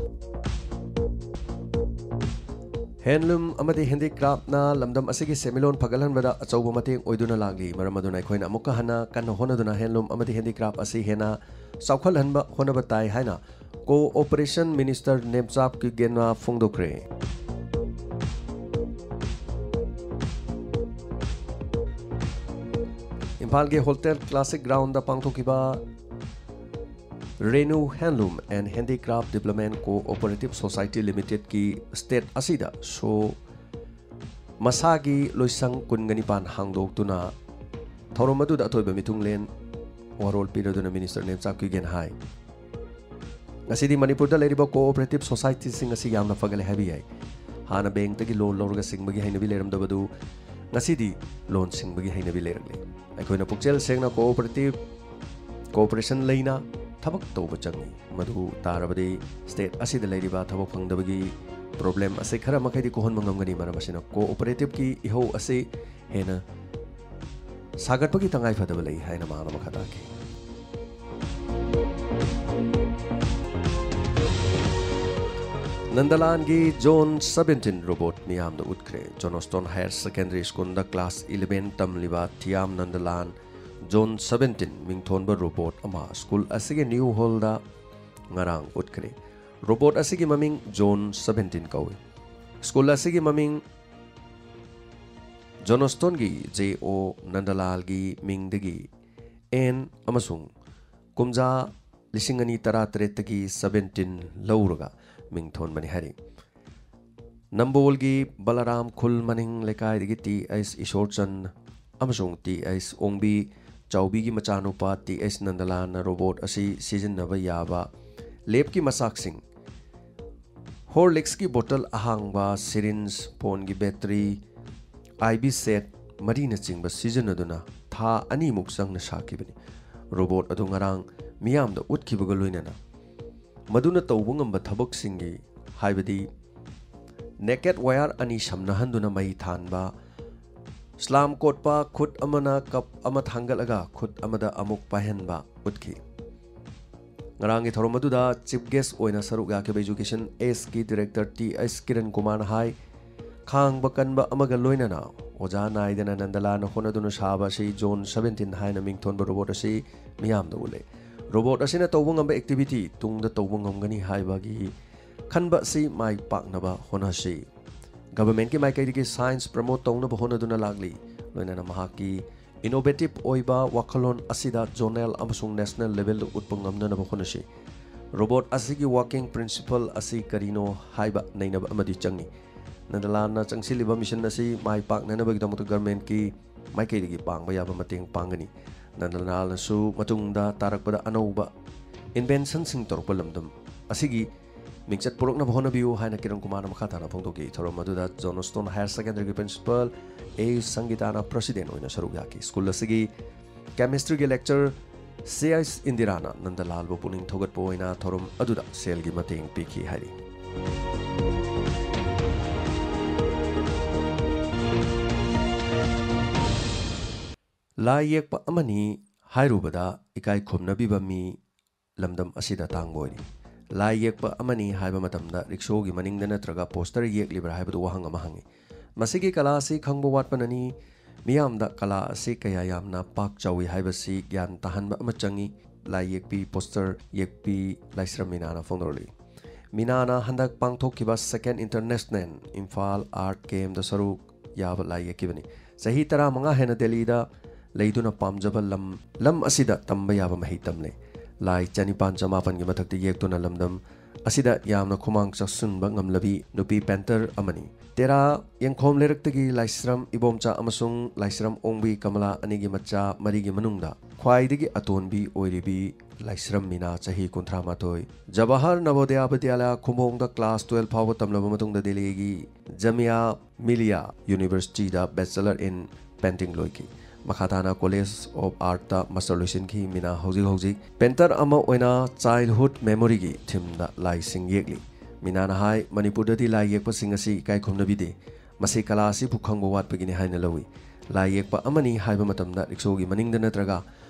ꯍꯦꯟꯂꯨꯝ ꯑꯃꯗꯤ ꯍꯦꯟꯗꯤꯀ꯭ꯔꯥꯐꯅ ꯂꯝꯗꯝ ꯑꯁꯤꯒꯤ ꯁꯦꯟꯃꯤꯠꯂꯣꯟ ꯐꯒꯠꯍꯟꯕꯗ ꯑꯆꯧꯕ ꯃꯇꯦꯡ ꯑꯣꯏꯗꯨꯅ ꯂꯥꯛꯂꯤ꯫ ꯃꯔꯝ ꯑꯗꯨꯅ ꯑꯩꯈꯣꯏꯅ ꯑꯃꯨꯛꯀ ꯍꯟꯅ ꯀꯟꯅ ꯍꯣꯠꯅꯗꯨꯅ ꯍꯦꯟꯂꯨꯝ ꯑꯃꯗꯤ ꯍꯦꯟꯗꯤꯀ꯭ꯔꯥꯐ ꯑꯁꯤ ꯍꯦꯟꯅ ꯆꯥꯎꯈꯠꯍꯟꯕ ꯍꯣꯠꯅꯕ ꯇꯥꯏ ꯍꯥꯏꯅ ꯀꯣꯑꯣꯄꯔꯦꯁꯟ ꯃꯤꯅꯤꯁꯇꯔ ꯅꯦꯝꯆꯥꯞ ꯀꯤꯒꯦꯟꯅ ꯐꯣꯡꯗꯣꯛꯈ꯭ꯔꯦ꯫ ꯏꯝꯐꯥꯜꯒꯤ ꯍꯣꯇꯦꯜ ꯀ꯭ꯂꯥꯁꯤꯛ ꯒ꯭ꯔꯥꯎꯟꯗ ꯄꯥꯡꯊꯣꯛꯈꯤꯕ Renu Handloom and Handicraft Development Cooperative Society Limitedꯀꯤ ꯁ꯭ꯇꯦꯠ ꯑꯁꯤꯗ ꯁꯣ ꯃꯁꯥꯒꯤ ꯂꯣꯏꯁꯪ ꯀꯨꯟꯒ ꯅꯤꯄꯥꯟ ꯍꯥꯡꯗꯣꯛꯇꯨꯅ ꯊꯧꯔꯝ ꯑꯗꯨꯗ ꯑꯊꯣꯏꯕ ꯃꯤꯊꯨꯡꯂꯦꯟ ꯋꯥꯔꯣꯜ ꯄꯤꯔꯗꯨꯅ ꯃꯤꯅꯤꯁꯇꯔ ꯅꯦꯝꯆꯥꯛ ꯀꯤꯒꯦꯟ ꯍꯥꯏ꯫ ꯉꯁꯤꯗꯤ ꯃꯅꯤꯄꯨꯔꯗ ꯂꯩꯔꯤꯕ ꯀꯣꯑꯣꯄꯔꯦꯇꯤꯚ ꯁꯣꯁꯥꯏꯇꯤꯁꯤꯡ ꯑꯁꯤ ꯌꯥꯝꯅ ꯐꯒꯠꯂꯦ ꯍꯥꯏꯕ ꯌꯥꯏ꯫ ꯍꯥꯟꯅ ꯕꯦꯡꯛꯇꯒꯤ ꯂꯣꯟ ꯂꯧꯔꯒ ꯁꯤꯡꯕꯒꯤ ꯍꯩꯅꯕꯤ ꯂꯩꯔꯝꯗꯕꯗꯨ ꯉꯁꯤꯗꯤ ꯂꯣꯟ ꯁꯤꯡꯕꯒꯤ ꯍꯩꯅꯕꯤ ꯂꯩꯔꯛꯂꯦ꯫ ꯑꯩꯈꯣꯏꯅ ꯄꯨꯛꯆꯦꯜ ꯁꯦꯡꯅ ꯀꯣꯑꯣꯄꯔꯦꯇꯤꯚ, ꯀꯣꯑꯣꯄꯔꯦꯁꯟ ꯂꯩꯅ ꯊꯕꯛ ꯇꯧꯕ ꯆꯪꯏ꯫ ꯃꯗꯨ ꯇꯥꯔꯕꯗꯤ ꯁ꯭ꯇꯦꯠ ꯑꯁꯤꯗ ꯂꯩꯔꯤꯕ ꯊꯕꯛ ꯐꯪꯗꯕꯒꯤ ꯄ꯭ꯔꯣꯕ꯭ꯂꯦꯝ ꯑꯁꯤ ꯈꯔ ꯃꯈꯩꯗꯤ ꯀꯣꯛꯍꯟꯕ ꯉꯝꯒꯅꯤ꯫ ꯃꯔꯝ ꯑꯁꯤꯅ ꯀꯣꯑꯣꯄꯔꯦꯇꯤꯚꯀꯤ ꯏꯍꯧ ꯑꯁꯤ ꯍꯦꯟꯅ ꯁꯥꯒꯠꯄꯒꯤ ꯇꯉꯥꯏ ꯐꯗꯕ ꯂꯩ ꯍꯥꯏꯅ ꯃꯍꯥꯛꯅ ꯃꯈꯥ ꯇꯥꯈꯤ꯫ ꯅꯟꯗꯂꯥꯟꯒꯤ ꯖꯣꯟ ꯁꯕꯦꯟꯇꯤꯟ ꯔꯣꯕꯣꯠ ꯃꯤꯌꯥꯝꯗ ꯎꯠꯈ꯭ꯔꯦ꯫ ꯖꯣꯟꯁꯇꯣꯟ ꯍꯥꯌꯔ ꯁꯦꯀꯦꯟꯗꯔꯤ ꯁ꯭ꯀꯨꯜꯗ ꯀ꯭ꯂꯥꯁ ꯏꯂꯦꯚꯦꯟ ꯇꯝꯂꯤꯕ ꯊꯤꯌꯥꯝ ꯅꯟꯗꯂꯥꯟ ꯖꯣꯟ ꯁꯕꯦꯟꯇꯤꯟ ꯃꯤꯡꯊꯣꯟꯕ ꯔꯣꯕꯣꯠ ꯑꯃ ꯁ꯭ꯀꯨꯜ ꯑꯁꯤꯒꯤ ꯅ꯭ꯌꯨ ꯍꯣꯜꯗ ꯉꯔꯥꯡ ꯎꯠꯈ꯭ꯔꯦ꯫ ꯔꯣꯕꯣꯠ ꯑꯁꯤꯒꯤ ꯃꯃꯤꯡ ꯖꯣꯟ ꯁꯕꯦꯟꯇꯤꯟ ꯀꯧꯏ꯫ ꯁ꯭ꯀꯨꯜ ꯑꯁꯤꯒꯤ ꯃꯃꯤꯡ ꯖꯣꯟꯁꯇꯣꯟꯒꯤ ꯖꯦ ꯑꯣ ꯅꯟꯗꯂꯥꯜꯒꯤ ꯃꯤꯡꯗꯒꯤ ꯑꯦꯟ ꯑꯃꯁꯨꯡ ꯀꯨꯝꯖꯥ ꯂꯤꯁꯤꯡ ꯑꯅꯤ ꯇꯔꯥꯇꯔꯦꯠꯇꯒꯤ ꯁꯕꯦꯟꯇꯤꯟ ꯂꯧꯔꯒ ꯃꯤꯡ ꯊꯣꯟꯕꯅꯤ ꯍꯥꯏꯔꯤ꯫ ꯅꯝꯕꯣꯜꯒꯤ ꯕꯂꯔꯥꯝ ꯈꯨꯜ ꯃꯅꯤꯡ ꯂꯩꯀꯥꯏꯗꯒꯤ ꯇꯤ ꯑꯩꯆ ꯏꯁꯣꯔꯆꯟ ꯑꯃꯁꯨꯡ ꯇꯤ ꯑꯩꯆ ꯑꯣꯡꯕꯤ ꯆꯥꯎꯕꯤꯒꯤ ꯃꯆꯥꯅꯨꯄꯥ ꯇꯤ ꯑꯩꯆ ꯅꯟꯗꯂꯥꯟꯅ ꯔꯣꯕꯣꯠ ꯑꯁꯤ ꯁꯤꯖꯤꯟꯅꯕ ꯌꯥꯕ ꯂꯦꯞꯀꯤ ꯃꯆꯥꯛꯁꯤꯡ, ꯍꯣꯔꯂꯤꯛꯁꯀꯤ ꯕꯣꯇꯜ ꯑꯍꯥꯡꯕ, ꯁꯤꯔꯤꯟꯖ, ꯐꯣꯟꯒꯤ ꯕꯦꯇꯔꯤ, ꯑꯥꯏ ꯕꯤ ꯁꯦꯠ ꯃꯔꯤꯅꯆꯤꯡꯕ ꯁꯤꯖꯤꯟꯅꯗꯨꯅ ꯊꯥ ꯑꯅꯤꯃꯨꯛ ꯆꯪꯅ ꯁꯥꯈꯤꯕꯅꯤ꯫ ꯔꯣꯕꯣꯠ ꯑꯗꯨ ꯉꯔꯥꯡ ꯃꯤꯌꯥꯝꯗ ꯎꯠꯈꯤꯕꯒ ꯂꯣꯏꯅꯅ ꯃꯗꯨꯅ ꯇꯧꯕ ꯉꯝꯕ ꯊꯕꯛꯁꯤꯡꯒꯤ, ꯍꯥꯏꯕꯗꯤ ꯅꯦꯀꯦꯠ ꯋꯥꯌꯔ ꯑꯅꯤ ꯁꯝꯅꯍꯟꯗꯨꯅ ꯃꯩ ꯊꯥꯟꯕ, ꯁ꯭ꯂꯥꯝ ꯀꯣꯠꯄ, ꯈꯨꯠ ꯑꯃꯅ ꯀꯞ ꯑꯃ ꯊꯥꯡꯒꯠꯂꯒ ꯈꯨꯠ ꯑꯃꯗ ꯑꯃꯨꯛ ꯄꯥꯏꯍꯟꯕ ꯎꯠꯈꯤ꯫ ꯉꯔꯥꯡꯒꯤ ꯊꯧꯔꯝ ꯑꯗꯨꯗ ꯆꯤꯐ ꯒꯦꯁ ꯑꯣꯏꯅ ꯁꯔꯨꯛ ꯌꯥꯈꯤꯕ ꯏꯖꯨꯀꯦꯁꯟ ꯑꯦꯁꯀꯤ ꯗꯤꯔꯦꯛꯇꯔ ꯇꯤ ꯑꯩꯆ ꯀꯤꯔꯟ ꯀꯨꯃꯥꯔꯅ ꯍꯥꯏ, ꯈꯥꯡꯕ ꯀꯟꯕ ꯑꯃꯒ ꯂꯣꯏꯅꯅ ꯑꯣꯖꯥ ꯅꯥꯏꯗꯅ ꯅꯟꯗꯂꯥꯟꯅ ꯍꯣꯠꯅꯗꯨꯅ ꯁꯥꯕ ꯑꯁꯤ ꯖꯣꯟ ꯁꯕꯦꯟꯇꯤꯟ ꯍꯥꯏꯅ ꯃꯤꯡꯊꯣꯟꯕ ꯔꯣꯕꯣꯠ ꯑꯁꯤ ꯃꯤꯌꯥꯝꯗ ꯎꯠꯂꯦ꯫ ꯔꯣꯕꯣꯠ ꯑꯁꯤꯅ ꯇꯧꯕ ꯉꯝꯕ ꯑꯦꯛꯇꯤꯚꯤꯇꯤ ꯇꯨꯡꯗ ꯇꯧꯕ ꯉꯝꯒꯅꯤ ꯍꯥꯏꯕꯒꯤ ꯈꯟꯕ ꯑꯁꯤ ꯃꯥꯏ ꯄꯥꯛꯅꯕ ꯍꯣꯠꯅꯁꯤ꯫ ꯒꯚꯔꯟꯃꯦꯟꯠꯀꯤ ꯃꯥꯏꯀꯩꯗꯒꯤ ꯁꯥꯏꯟꯁ ꯄ꯭ꯔꯃꯣꯠ ꯇꯧꯅꯕ ꯍꯣꯠꯅꯗꯨꯅ ꯂꯥꯛꯂꯤ꯫ ꯂꯣꯏꯅꯅ ꯃꯍꯥꯛꯀꯤ Innovative ꯑꯣꯏꯕ ꯋꯥꯈꯜꯂꯣꯟ ꯑꯁꯤꯗ zonal ꯑꯃꯁꯨꯡ national levelꯗ ꯎꯠꯄ ꯉꯝꯅꯅꯕ ꯍꯣꯠꯅꯁꯤ꯫ Robot ꯑꯁꯤꯒꯤ working principle ꯑꯁꯤ ꯀꯔꯤꯅꯣ ꯍꯥꯏꯕ ꯅꯩꯅꯕ ꯑꯃꯗꯤ ꯆꯪꯏ꯫ ꯅꯟꯗꯂꯥꯜꯅ ꯆꯪꯁꯤꯜꯂꯤꯕ mission ꯑꯁꯤ ꯃꯥꯏ ꯄꯥꯛꯅꯅꯕꯒꯤꯗꯃꯛꯇ governmentꯀꯤ ꯃꯥꯏꯀꯩꯗꯒꯤ ꯄꯥꯡꯕ ꯌꯥꯕ ꯃꯇꯦꯡ ꯄꯥꯡꯒꯅꯤ꯫ ꯅꯟꯗꯂꯥꯜꯅꯁꯨ ꯃꯇꯨꯡꯗ ꯇꯥꯔꯛꯄꯗ ꯑꯅꯧꯕ inventionꯁꯤꯡ ꯇꯧꯔꯛꯄ ꯂꯝꯗꯝ ꯑꯁꯤꯒꯤ ꯃꯤꯡꯆꯠ ꯄꯨꯔꯛꯅꯕ ꯍꯣꯠꯅꯕꯤꯌꯨ ꯍꯥꯏꯅ ꯀꯤꯔꯟ ꯀꯨꯃꯥꯔꯅ ꯃꯈꯥ ꯇꯥꯅ ꯐꯣꯡꯗꯣꯛꯈꯤ꯫ ꯊꯧꯔꯝ ꯑꯗꯨꯗ Johnstone Higher Secondary Principal A ꯁꯪꯒꯤꯇꯥꯅ President ꯑꯣꯏꯅ ꯁꯔꯨꯛ ꯌꯥꯈꯤ꯫ School ꯑꯁꯤꯒꯤ Chemistryꯒꯤ lecturer ꯁꯤ ꯑꯩꯆ ꯏꯟꯗꯤꯔꯥꯅ ꯅꯟꯗꯂꯥꯜꯕꯨ ꯄꯨꯛꯅꯤꯡ ꯊꯧꯒꯠꯄ ꯑꯣꯏꯅ ꯊꯧꯔꯝ ꯑꯗꯨꯗ ꯁꯦꯜꯒꯤ ꯃꯇꯦꯡ ꯄꯤꯈꯤ ꯍꯥꯏꯔꯤ꯫ ꯂꯥꯏ ꯌꯦꯛꯄ ꯑꯃꯅꯤ ꯍꯥꯏꯔꯨꯕꯗ ꯏꯀꯥꯏ ꯈꯨꯝꯅꯕꯤꯕ ꯃꯤ ꯂꯝꯗꯝ ꯑꯁꯤꯗ ꯇꯥꯡꯕ ꯑꯣꯏꯔꯤ꯫ ꯂꯥꯏ ꯌꯦꯛꯄ ꯑꯃꯅꯤ ꯍꯥꯏꯕ ꯃꯇꯝꯗ ꯔꯤꯛꯁꯣꯒꯤ ꯃꯅꯤꯡꯗ ꯅꯠꯇ꯭ꯔꯒ poster ꯌꯦꯛꯂꯤꯕ꯭ꯔꯥ ꯍꯥꯏꯕꯗꯨ ꯋꯥꯍꯪ ꯑꯃ ꯍꯪꯏ꯫ ꯃꯁꯤꯒꯤ ꯀꯂꯥ ꯑꯁꯤ ꯈꯪꯕ ꯋꯥꯠꯄꯅꯅꯤ꯫ ꯃꯤꯌꯥꯝꯗ ꯀꯂꯥ ꯑꯁꯤ ꯀꯌꯥ ꯌꯥꯝꯅ ꯄꯥꯛ ꯆꯥꯎꯏ ꯍꯥꯏꯕꯁꯤ ꯒ꯭ꯌꯥꯟ ꯇꯥꯍꯟꯕ ꯑꯃ ꯆꯪꯏ꯫ ꯂꯥꯏ ꯌꯦꯛꯄꯤ, poster ꯌꯦꯛꯄꯤ ꯂꯥꯏꯁ꯭ꯔꯝ ꯃꯤꯅꯥꯅ ꯐꯣꯡꯗꯣꯔꯛꯂꯤ꯫ ꯃꯤꯅꯥꯅ ꯍꯟꯗꯛ ꯄꯥꯡꯊꯣꯛꯈꯤꯕ Second International Imphal Art Campꯗ ꯁꯔꯨꯛ ꯌꯥꯕ ꯂꯥꯏ ꯌꯦꯛꯈꯤꯕꯅꯤ꯫ ꯆꯍꯤ ꯇꯔꯥꯃꯉꯥ ꯍꯦꯟꯅ ꯗꯦꯜꯂꯤꯗ ꯂꯩꯗꯨꯅ ꯄꯥꯝꯖꯕ ꯂꯝ, ꯂꯝ ꯑꯁꯤꯗ ꯇꯝꯕ ꯌꯥꯕ ꯃꯍꯩ ꯇꯝꯂꯦ꯫ ꯂꯥꯏ ꯆꯅꯤꯄꯥꯟ ꯆꯃꯥꯄꯟꯒꯤ ꯃꯊꯛꯇ ꯌꯦꯛꯇꯨꯅ ꯂꯝꯗꯝ ꯑꯁꯤꯗ ꯌꯥꯝꯅ ꯈꯨꯃꯥꯡ ꯆꯥꯎꯁꯤꯟꯕ ꯉꯝꯂꯕꯤ ꯅꯨꯄꯤ painter ꯑꯃꯅꯤ꯫ ꯇꯦꯔꯥ ꯌꯦꯡꯈꯣꯝ ꯂꯩꯔꯛꯇꯒꯤ ꯂꯥꯏꯁ꯭ꯔꯝ ꯏꯕꯣꯝꯆꯥ ꯑꯃꯁꯨꯡ ꯂꯥꯏꯁ꯭ꯔꯝ ꯑꯣꯡꯕꯤ ꯀꯃꯂꯥ ꯑꯅꯤꯒꯤ ꯃꯆꯥ ꯃꯔꯤꯒꯤ ꯃꯅꯨꯡꯗ ꯈ꯭ꯋꯥꯏꯗꯒꯤ ꯑꯇꯣꯟꯕꯤ ꯑꯣꯏꯔꯤꯕꯤ ꯂꯥꯏꯁ꯭ꯔꯝ ꯃꯤꯅꯥ, ꯆꯍꯤ ꯀꯨꯟꯊ꯭ꯔꯥ ꯃꯥꯊꯣꯏ, ꯖꯋꯥꯍꯔ ꯅꯕꯣꯗꯌꯥ ꯕꯤꯗ꯭ꯌꯥꯂꯌ ꯈꯨꯝꯕꯣꯡꯗ class twelve ꯐꯥꯎꯕ ꯇꯝꯂꯕ ꯃꯇꯨꯡꯗ ꯗꯦꯜꯂꯤꯒꯤ Jamia Millia Universityꯗ Bachelor in Painting ꯂꯣꯏꯈꯤ꯫ ꯃꯈꯥ ꯇꯥꯅ College of Artꯇ master ꯂꯣꯏꯁꯤꯟꯈꯤ꯫ ꯃꯤꯅꯥ ꯍꯧꯖꯤꯛ ꯍꯧꯖꯤꯛ painter ꯑꯃ ꯑꯣꯏꯅ Childhood Memoryꯒꯤ themeꯗ ꯂꯥꯏꯁꯤꯡ ꯌꯦꯛꯂꯤ꯫ ꯃꯤꯅꯥꯅ ꯍꯥꯏ, ꯃꯅꯤꯄꯨꯔꯗꯗꯤ ꯂꯥꯏ ꯌꯦꯛꯄꯁꯤꯡ ꯑꯁꯤ ꯏꯀꯥꯏ ꯈꯨꯝꯅꯕꯤꯗꯦ꯫ ꯃꯁꯤ ꯀꯂꯥ ꯑꯁꯤꯕꯨ ꯈꯪꯕ ꯋꯥꯠꯄꯒꯤꯅꯤ ꯍꯥꯏꯅ ꯂꯧꯏ꯫ ꯂꯥꯏ ꯌꯦꯛꯄ ꯑꯃꯅꯤ ꯍꯥꯏꯕ ꯃꯇꯝꯗ ꯔꯤꯛꯁꯣꯒꯤ ꯃꯅꯤꯡꯗ ꯅꯠꯇ꯭ꯔꯒ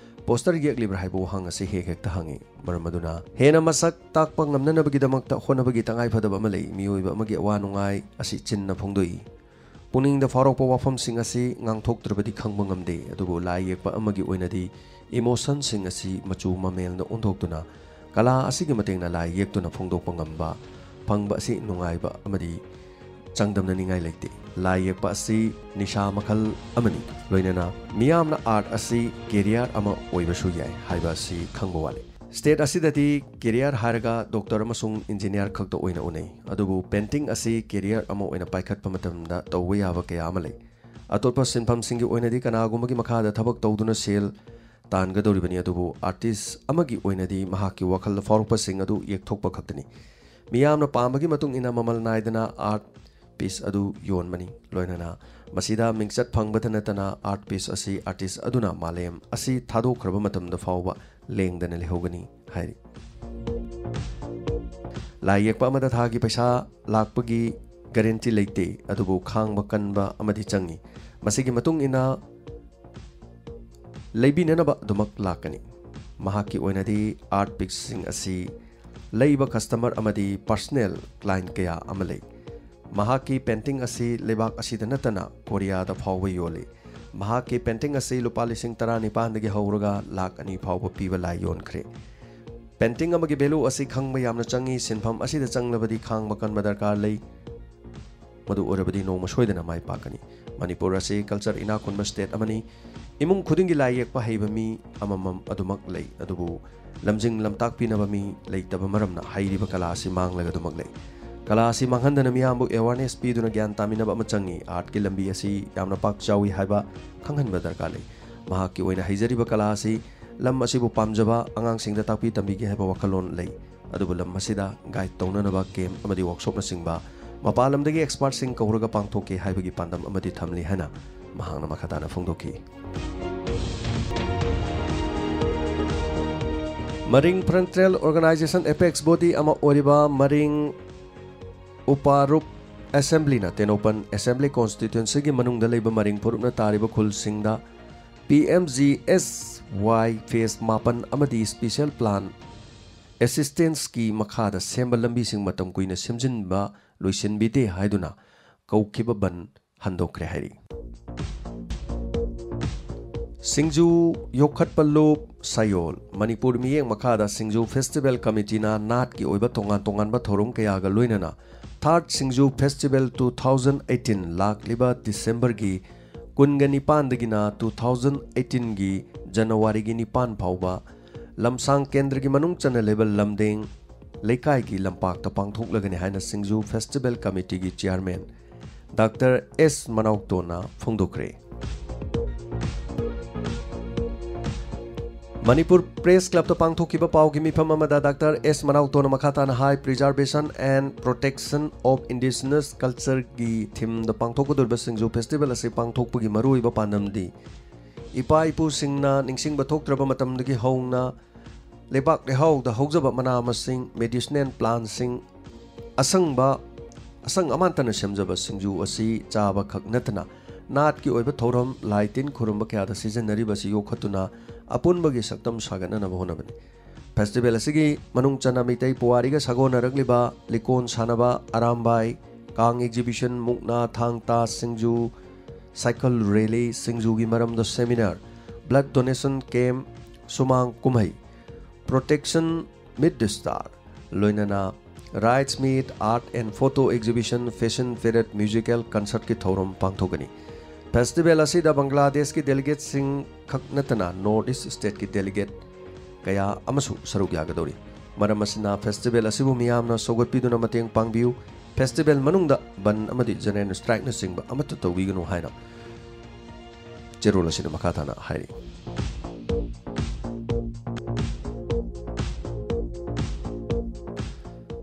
poster ꯌꯦꯛꯂꯤꯕ꯭ꯔꯥ ꯍꯥꯏꯕ ꯋꯥꯍꯪ ꯑꯁꯤ ꯍꯦꯛ ꯍꯦꯛꯇ ꯍꯪꯏ꯫ ꯃꯔꯝ ꯑꯗꯨꯅ ꯍꯦꯟꯅ ꯃꯁꯛ ꯇꯥꯛꯄ ꯉꯝꯅꯅꯕꯒꯤꯗꯃꯛꯇ ꯍꯣꯠꯅꯕꯒꯤ ꯇꯉꯥꯏꯐꯗꯕ ꯑꯃ ꯂꯩ꯫ ꯃꯤꯑꯣꯏꯕ ꯑꯃꯒꯤ ꯑꯋꯥ ꯅꯨꯡꯉꯥꯏ ꯑꯁꯤ ꯆꯤꯟꯅ ꯐꯣꯡꯗꯣꯛꯏ꯫ ꯄꯨꯛꯅꯤꯡꯗ ꯐꯥꯎꯔꯛꯄ ꯋꯥꯐꯝꯁꯤꯡ ꯑꯁꯤ ꯉꯥꯡꯊꯣꯛꯇ꯭ꯔꯕꯗꯤ ꯈꯪꯕ ꯉꯝꯗꯦ꯫ ꯑꯗꯨꯕꯨ ꯂꯥꯏ ꯌꯦꯛꯄ ꯑꯃꯒꯤ ꯑꯣꯏꯅꯗꯤ emotionꯁꯤꯡ ꯑꯁꯤ ꯃꯆꯨ ꯃꯃꯦꯜꯅ ꯑꯣꯟꯊꯣꯛꯇꯨꯅ ꯀꯂꯥ ꯑꯁꯤꯒꯤ ꯃꯇꯦꯡꯅ ꯂꯥꯏ ꯌꯦꯛꯇꯨꯅ ꯐꯣꯡꯗꯣꯛꯄ ꯉꯝꯕ ꯐꯪꯕ ꯑꯁꯤ ꯅꯨꯡꯉꯥꯏꯕ ꯑꯃꯗꯤ ꯆꯥꯡꯗꯝꯅꯅꯤꯡꯉꯥꯏ ꯂꯩꯇꯦ꯫ ꯂꯥꯏ ꯌꯦꯛꯄ ꯑꯁꯤ ꯅꯤꯁꯥ ꯃꯈꯜ ꯑꯃꯅꯤ, ꯂꯣꯏꯅꯅ ꯃꯤꯌꯥꯝꯅ art ꯑꯁꯤ career ꯑꯃ ꯑꯣꯏꯕꯁꯨ ꯌꯥꯏ ꯍꯥꯏꯕ ꯑꯁꯤ ꯈꯪꯕ ꯋꯥꯠꯂꯤ꯫ State ꯑꯁꯤꯗꯗꯤ career ꯍꯥꯏꯔꯒ doctor ꯑꯃꯁꯨꯡ engineer ꯈꯛꯇ ꯑꯣꯏꯅ ꯎꯅꯩ, ꯑꯗꯨꯕꯨ painting ꯑꯁꯤ career ꯑꯃ ꯑꯣꯏꯅ ꯄꯥꯏꯈꯠꯄ ꯃꯇꯝꯗ ꯇꯧꯕ ꯌꯥꯕ ꯀꯌꯥ ꯑꯃ ꯂꯩ꯫ ꯑꯇꯣꯞꯄ ꯁꯤꯟꯐꯝꯁꯤꯡꯒꯤ ꯑꯣꯏꯅꯗꯤ ꯀꯅꯥꯒꯨꯝꯕꯒꯤ ꯃꯈꯥꯗ ꯊꯕꯛ ꯇꯧꯗꯨꯅ ꯁꯦꯜ ꯇꯥꯟꯒꯗꯧꯔꯤꯕꯅꯤ, ꯑꯗꯨꯕꯨ artist ꯑꯃꯒꯤ ꯑꯣꯏꯅꯗꯤ ꯃꯍꯥꯛꯀꯤ ꯋꯥꯈꯜꯗ ꯐꯥꯎꯔꯛꯄꯁꯤꯡ ꯑꯗꯨ ꯌꯦꯛꯊꯣꯛꯄ ꯈꯛꯇꯅꯤ꯫ ꯃꯤꯌꯥꯝꯅ ꯄꯥꯝꯕꯒꯤ ꯃꯇꯨꯡ ꯏꯟꯅ ꯃꯃꯜ ꯅꯥꯏꯗꯅ art piece ꯑꯗꯨ ꯌꯣꯟꯕꯅꯤ꯫ ꯂꯣꯏꯅꯅ ꯃꯁꯤꯗ ꯃꯤꯡꯆꯠ ꯐꯪꯕꯇ ꯅꯠꯇꯅ art piece ꯑꯁꯤ artist ꯑꯗꯨꯅ ꯃꯥꯂꯦꯝ ꯑꯁꯤ ꯊꯥꯗꯣꯛꯈ꯭ꯔꯕ ꯃꯇꯝꯗ ꯐꯥꯎꯕ ꯂꯦꯡꯗꯅ ꯂꯩꯍꯧꯒꯅꯤ ꯍꯥꯏꯔꯤ꯫ ꯂꯥꯏ ꯌꯦꯛꯄ ꯑꯃꯗ ꯊꯥꯒꯤ ꯄꯩꯁꯥ ꯂꯥꯛꯄꯒꯤ guarantee ꯂꯩꯇꯦ, ꯑꯗꯨꯕꯨ ꯈꯥꯡꯕ ꯀꯟꯕ ꯑꯃꯗꯤ ꯆꯪꯏ꯫ ꯃꯁꯤꯒꯤ ꯃꯇꯨꯡ ꯏꯟꯅ ꯂꯩꯕꯤꯅꯅꯕ ꯑꯗꯨꯃꯛ ꯂꯥꯛꯀꯅꯤ꯫ ꯃꯍꯥꯛꯀꯤ ꯑꯣꯏꯅꯗꯤ art pieceꯁꯤꯡ ꯑꯁꯤ ꯂꯩꯕ customer ꯑꯃꯗꯤ personal client ꯀꯌꯥ ꯑꯃ ꯂꯩ꯫ ꯃꯍꯥꯛꯀꯤ painting ꯑꯁꯤ ꯂꯩꯕꯥꯛ ꯑꯁꯤꯗ ꯅꯠꯇꯅ ꯀꯣꯔꯤꯌꯥꯗ ꯐꯥꯎꯕ ꯌꯣꯜꯂꯤ꯫ ꯃꯍꯥꯛꯀꯤ painting ꯑꯁꯤ ꯂꯨꯄꯥ ꯂꯤꯁꯤꯡ ꯇꯔꯥꯅꯤꯄꯥꯟꯗꯒꯤ ꯍꯧꯔꯒ ꯂꯥꯈ ꯑꯅꯤ ꯐꯥꯎꯕ ꯄꯤꯕ ꯂꯥꯏ ꯌꯣꯟꯈ꯭ꯔꯦ꯫ Painting ꯑꯃꯒꯤ value ꯑꯁꯤ ꯈꯪꯕ ꯌꯥꯝꯅ ꯆꯪꯏ꯫ ꯁꯤꯟꯐꯝ ꯑꯁꯤꯗ ꯆꯪꯂꯕꯗꯤ ꯈꯥꯡꯕ ꯀꯟꯕ ꯗꯔꯀꯥꯔ ꯂꯩ꯫ ꯃꯗꯨ ꯑꯣꯏꯔꯕꯗꯤ ꯅꯣꯡꯃ ꯁꯣꯏꯗꯅ ꯃꯥꯏ ꯄꯥꯛꯀꯅꯤ꯫ ꯃꯅꯤꯄꯨꯔ ꯑꯁꯤ culture ꯏꯅꯥꯛ ꯈꯨꯟꯕ state ꯑꯃꯅꯤ꯫ ꯏꯃꯨꯡ ꯈꯨꯗꯤꯡꯒꯤ ꯂꯥꯏ ꯌꯦꯛꯄ ꯍꯩꯕ ꯃꯤ ꯑꯃꯃꯝ ꯑꯗꯨꯃꯛ ꯂꯩ, ꯑꯗꯨꯕꯨ ꯂꯝꯖꯤꯡ ꯂꯝꯇꯥꯛꯄꯤꯅꯕ ꯃꯤ ꯂꯩꯇꯕ ꯃꯔꯝꯅ ꯍꯩꯔꯤꯕ ꯀꯂꯥ ꯑꯁꯤ ꯃꯥꯡꯂꯒ ꯑꯗꯨꯃꯛ ꯂꯩ꯫ ꯀꯂꯥ ꯑꯁꯤ ꯃꯥꯡꯍꯟꯗꯅ ꯃꯤꯌꯥꯝꯕꯨ awareness ꯄꯤꯗꯨꯅ ꯒ꯭ꯌꯥꯟ ꯇꯥꯃꯤꯟꯅꯕ ꯑꯃ ꯆꯪꯏ꯫ Artꯀꯤ ꯂꯝꯕꯤ ꯑꯁꯤ ꯌꯥꯝꯅ ꯄꯥꯛ ꯆꯥꯎꯏ ꯍꯥꯏꯕ ꯈꯪꯍꯟꯕ ꯗꯔꯀꯥꯔ ꯂꯩ꯫ ꯃꯍꯥꯛꯀꯤ ꯑꯣꯏꯅ ꯍꯩꯖꯔꯤꯕ ꯀꯂꯥ ꯑꯁꯤ ꯂꯝ ꯑꯁꯤꯕꯨ ꯄꯥꯝꯖꯕ ꯑꯉꯥꯡꯁꯤꯡꯗ ꯇꯥꯛꯄꯤ ꯇꯝꯕꯤꯒꯦ ꯍꯥꯏꯕ ꯋꯥꯈꯜꯂꯣꯟ ꯂꯩ꯫ ꯑꯗꯨꯕꯨ ꯂꯝ ꯑꯁꯤꯗ guide ꯇꯧꯅꯅꯕ camp ꯑꯃꯗꯤ workshopꯅꯆꯤꯡꯕ ꯃꯄꯥꯟ ꯂꯝꯗꯒꯤ expertꯁꯤꯡ ꯀꯧꯔꯒ ꯄꯥꯡꯊꯣꯛꯀꯦ ꯍꯥꯏꯕꯒꯤ ꯄꯥꯟꯗꯝ ꯑꯃꯗꯤ ꯊꯝꯂꯤ ꯍꯥꯏꯅ ꯃꯍꯥꯛꯅ ꯃꯈꯥ ꯇꯥꯅ ꯐꯣꯡꯗꯣꯛꯈꯤ꯫ ꯃꯔꯤꯡ Frontier Organization apex body ꯑꯃ ꯑꯣꯏꯔꯤꯕ ꯃꯔꯤꯡ ꯎꯄꯥꯔꯨꯞ Assemblyꯅ ꯇꯦꯡꯅꯧꯄꯜ Assembly Constituencyꯒꯤ ꯃꯅꯨꯡꯗ ꯂꯩꯕ ꯃꯔꯤꯡ ꯐꯨꯔꯨꯞꯅ ꯇꯥꯔꯤꯕ ꯈꯨꯜꯁꯤꯡꯗ P M G S Y phase ꯃꯥꯄꯟ ꯑꯃꯗꯤ special plan assistanceꯀꯤ ꯃꯈꯥꯗ ꯁꯦꯝꯕ ꯂꯝꯕꯤꯁꯤꯡ ꯃꯇꯝ ꯀꯨꯏꯅ ꯁꯦꯝꯖꯤꯟꯕ ꯂꯣꯏꯁꯤꯟꯕꯤꯗꯦ ꯍꯥꯏꯗꯨꯅ ꯀꯧꯈꯤꯕ ꯕꯟ ꯍꯟꯗꯣꯛꯈ꯭ꯔꯦ ꯍꯥꯏꯔꯤ꯫ ꯁꯤꯡꯖꯨ ꯌꯣꯛꯈꯠꯄ ꯂꯨꯞ ꯁꯌꯣꯜ꯫ ꯃꯅꯤꯄꯨꯔ ꯃꯤꯠꯌꯦꯡ ꯃꯈꯥꯗ ꯁꯤꯡꯖꯨ Festival Committeeꯅ ꯅꯥꯠꯀꯤ ꯑꯣꯏꯕ ꯇꯣꯉꯥꯟ ꯇꯣꯉꯥꯟꯕ ꯊꯧꯔꯝ ꯀꯌꯥꯒ ꯂꯣꯏꯅꯅ Third Singju Festival two thousand eighteen ꯂꯥꯛꯂꯤꯕ December ꯒꯤ ꯀꯨꯟꯒ ꯅꯤꯄꯥꯟꯗꯒꯤꯅ two thousand eighteen ꯒꯤ January ꯒꯤ ꯅꯤꯄꯥꯟ ꯐꯥꯎꯕ ꯂꯝꯁꯥꯡ ꯀꯦꯟꯗ꯭ꯔꯒꯤ ꯃꯅꯨꯡ ꯆꯟꯅ ꯂꯩꯕ ꯂꯝꯗꯦꯡ ꯂꯩꯀꯥꯏꯒꯤ ꯂꯝꯄꯥꯛꯇ ꯄꯥꯡꯊꯣꯛꯂꯒꯅꯤ ꯍꯥꯏꯅ ꯁꯤꯡꯖꯨ Festival Committee ꯒꯤ Chairman Doctor ꯑꯦꯁ ꯃꯅꯥꯎꯇꯣꯟꯅ ꯐꯣꯡꯗꯣꯛꯈ꯭ꯔꯦ꯫ ꯃꯅꯤꯄꯨꯔ Press Club ꯇ ꯄꯥꯡꯊꯣꯛꯈꯤꯕ ꯄꯥꯎꯒꯤ ꯃꯤꯐꯝ ꯑꯃꯗ Doctor ꯑꯦꯁ ꯃꯅꯥꯎꯇꯣꯟꯅ ꯃꯈꯥ ꯇꯥꯅ ꯍꯥꯏ, Preservation and Protection of Indigenous Culture ꯒꯤ theme ꯗ ꯄꯥꯡꯊꯣꯛꯀꯗꯧꯔꯤꯕ ꯁꯤꯡꯖꯨ Festival ꯑꯁꯤ ꯄꯥꯡꯊꯣꯛꯄꯒꯤ ꯃꯔꯨꯑꯣꯏꯕ ꯄꯥꯟꯗꯝꯗꯤ ꯏꯄꯥ ꯏꯄꯨꯁꯤꯡꯅ ꯅꯤꯡꯁꯤꯡꯕ ꯊꯣꯛꯇ꯭ꯔꯕ ꯃꯇꯝꯗꯒꯤ ꯍꯧꯅ ꯂꯩꯕꯥꯛ ꯂꯩꯍꯥꯎꯗ ꯍꯧꯖꯕ ꯃꯅꯥ ꯃꯁꯤꯡ, medicinal plant ꯁꯤꯡ, ꯑꯁꯪꯕ, ꯑꯁꯪ ꯑꯃꯥꯟꯇꯅ ꯁꯦꯝꯖꯕ ꯁꯤꯡꯖꯨ ꯑꯁꯤ ꯆꯥꯕ ꯈꯛ ꯅꯠꯇꯅ ꯅꯥꯠꯀꯤ ꯑꯣꯏꯕ ꯊꯧꯔꯝ, ꯂꯥꯏ ꯇꯤꯟ ꯈꯨꯔꯨꯝꯕ ꯀꯌꯥꯗ ꯁꯤꯖꯤꯟꯅꯔꯤꯕ ꯑꯁꯤ ꯌꯣꯛꯈꯠꯇꯨꯅ ꯑꯄꯨꯟꯕꯒꯤ ꯁꯛꯇꯝ ꯁꯥꯒꯠꯅꯅꯕ ꯍꯣꯠꯅꯕꯅꯤ꯫ Festival ꯑꯁꯤꯒꯤ ꯃꯅꯨꯡ ꯆꯟꯅ ꯃꯤꯇꯩ ꯄꯨꯋꯥꯔꯤꯒ ꯁꯥꯒꯣꯟꯅꯔꯛꯂꯤꯕ ꯂꯤꯀꯣꯟ ꯁꯥꯟꯅꯕ, ꯑꯔꯥꯝꯕꯥꯏ, ꯀꯥꯡ exhibition, ꯃꯨꯛꯅꯥ, ꯊꯥꯡ ꯇꯥ ꯁꯤꯡꯖꯨ, cycle rally, ꯁꯤꯡꯖꯨꯒꯤ ꯃꯔꯝꯗ seminar, blood donation camp, ꯁꯨꯃꯥꯡ ꯀꯨꯝꯍꯩ, Protection Meet the Star, ꯂꯣꯏꯅꯅ Rice Meet, Art and Photo Exhibition, Fashion Parade, Musical Concert ꯀꯤ ꯊꯧꯔꯝ ꯄꯥꯡꯊꯣꯛꯀꯅꯤ꯫ Festival ꯑꯁꯤꯗ ꯕꯪꯒ꯭ꯂꯥꯗꯦꯁꯀꯤ delegate ꯁꯤꯡ ꯈꯛ ꯅꯠꯇꯅ North East State ꯀꯤ delegate ꯀꯌꯥ ꯑꯃꯁꯨ ꯁꯔꯨꯛ ꯌꯥꯒꯗꯧꯔꯤ꯫ ꯃꯔꯝ ꯑꯁꯤꯅ festival ꯑꯁꯤꯕꯨ ꯃꯤꯌꯥꯝꯅ ꯁꯧꯒꯠꯄꯤꯗꯨꯅ ꯃꯇꯦꯡ ꯄꯥꯡꯕꯤꯌꯨ꯫ Festival ꯃꯅꯨꯡꯗ ꯕꯟ ꯑꯃꯗꯤ general strike ꯅꯆꯤꯡꯕ ꯑꯃꯠꯇ ꯇꯧꯕꯤꯒꯅꯨ ꯍꯥꯏꯅ ꯆꯦꯔꯣꯜ ꯑꯁꯤꯅ ꯃꯈꯥ ꯇꯥꯅ ꯍꯥꯏꯔꯤ꯫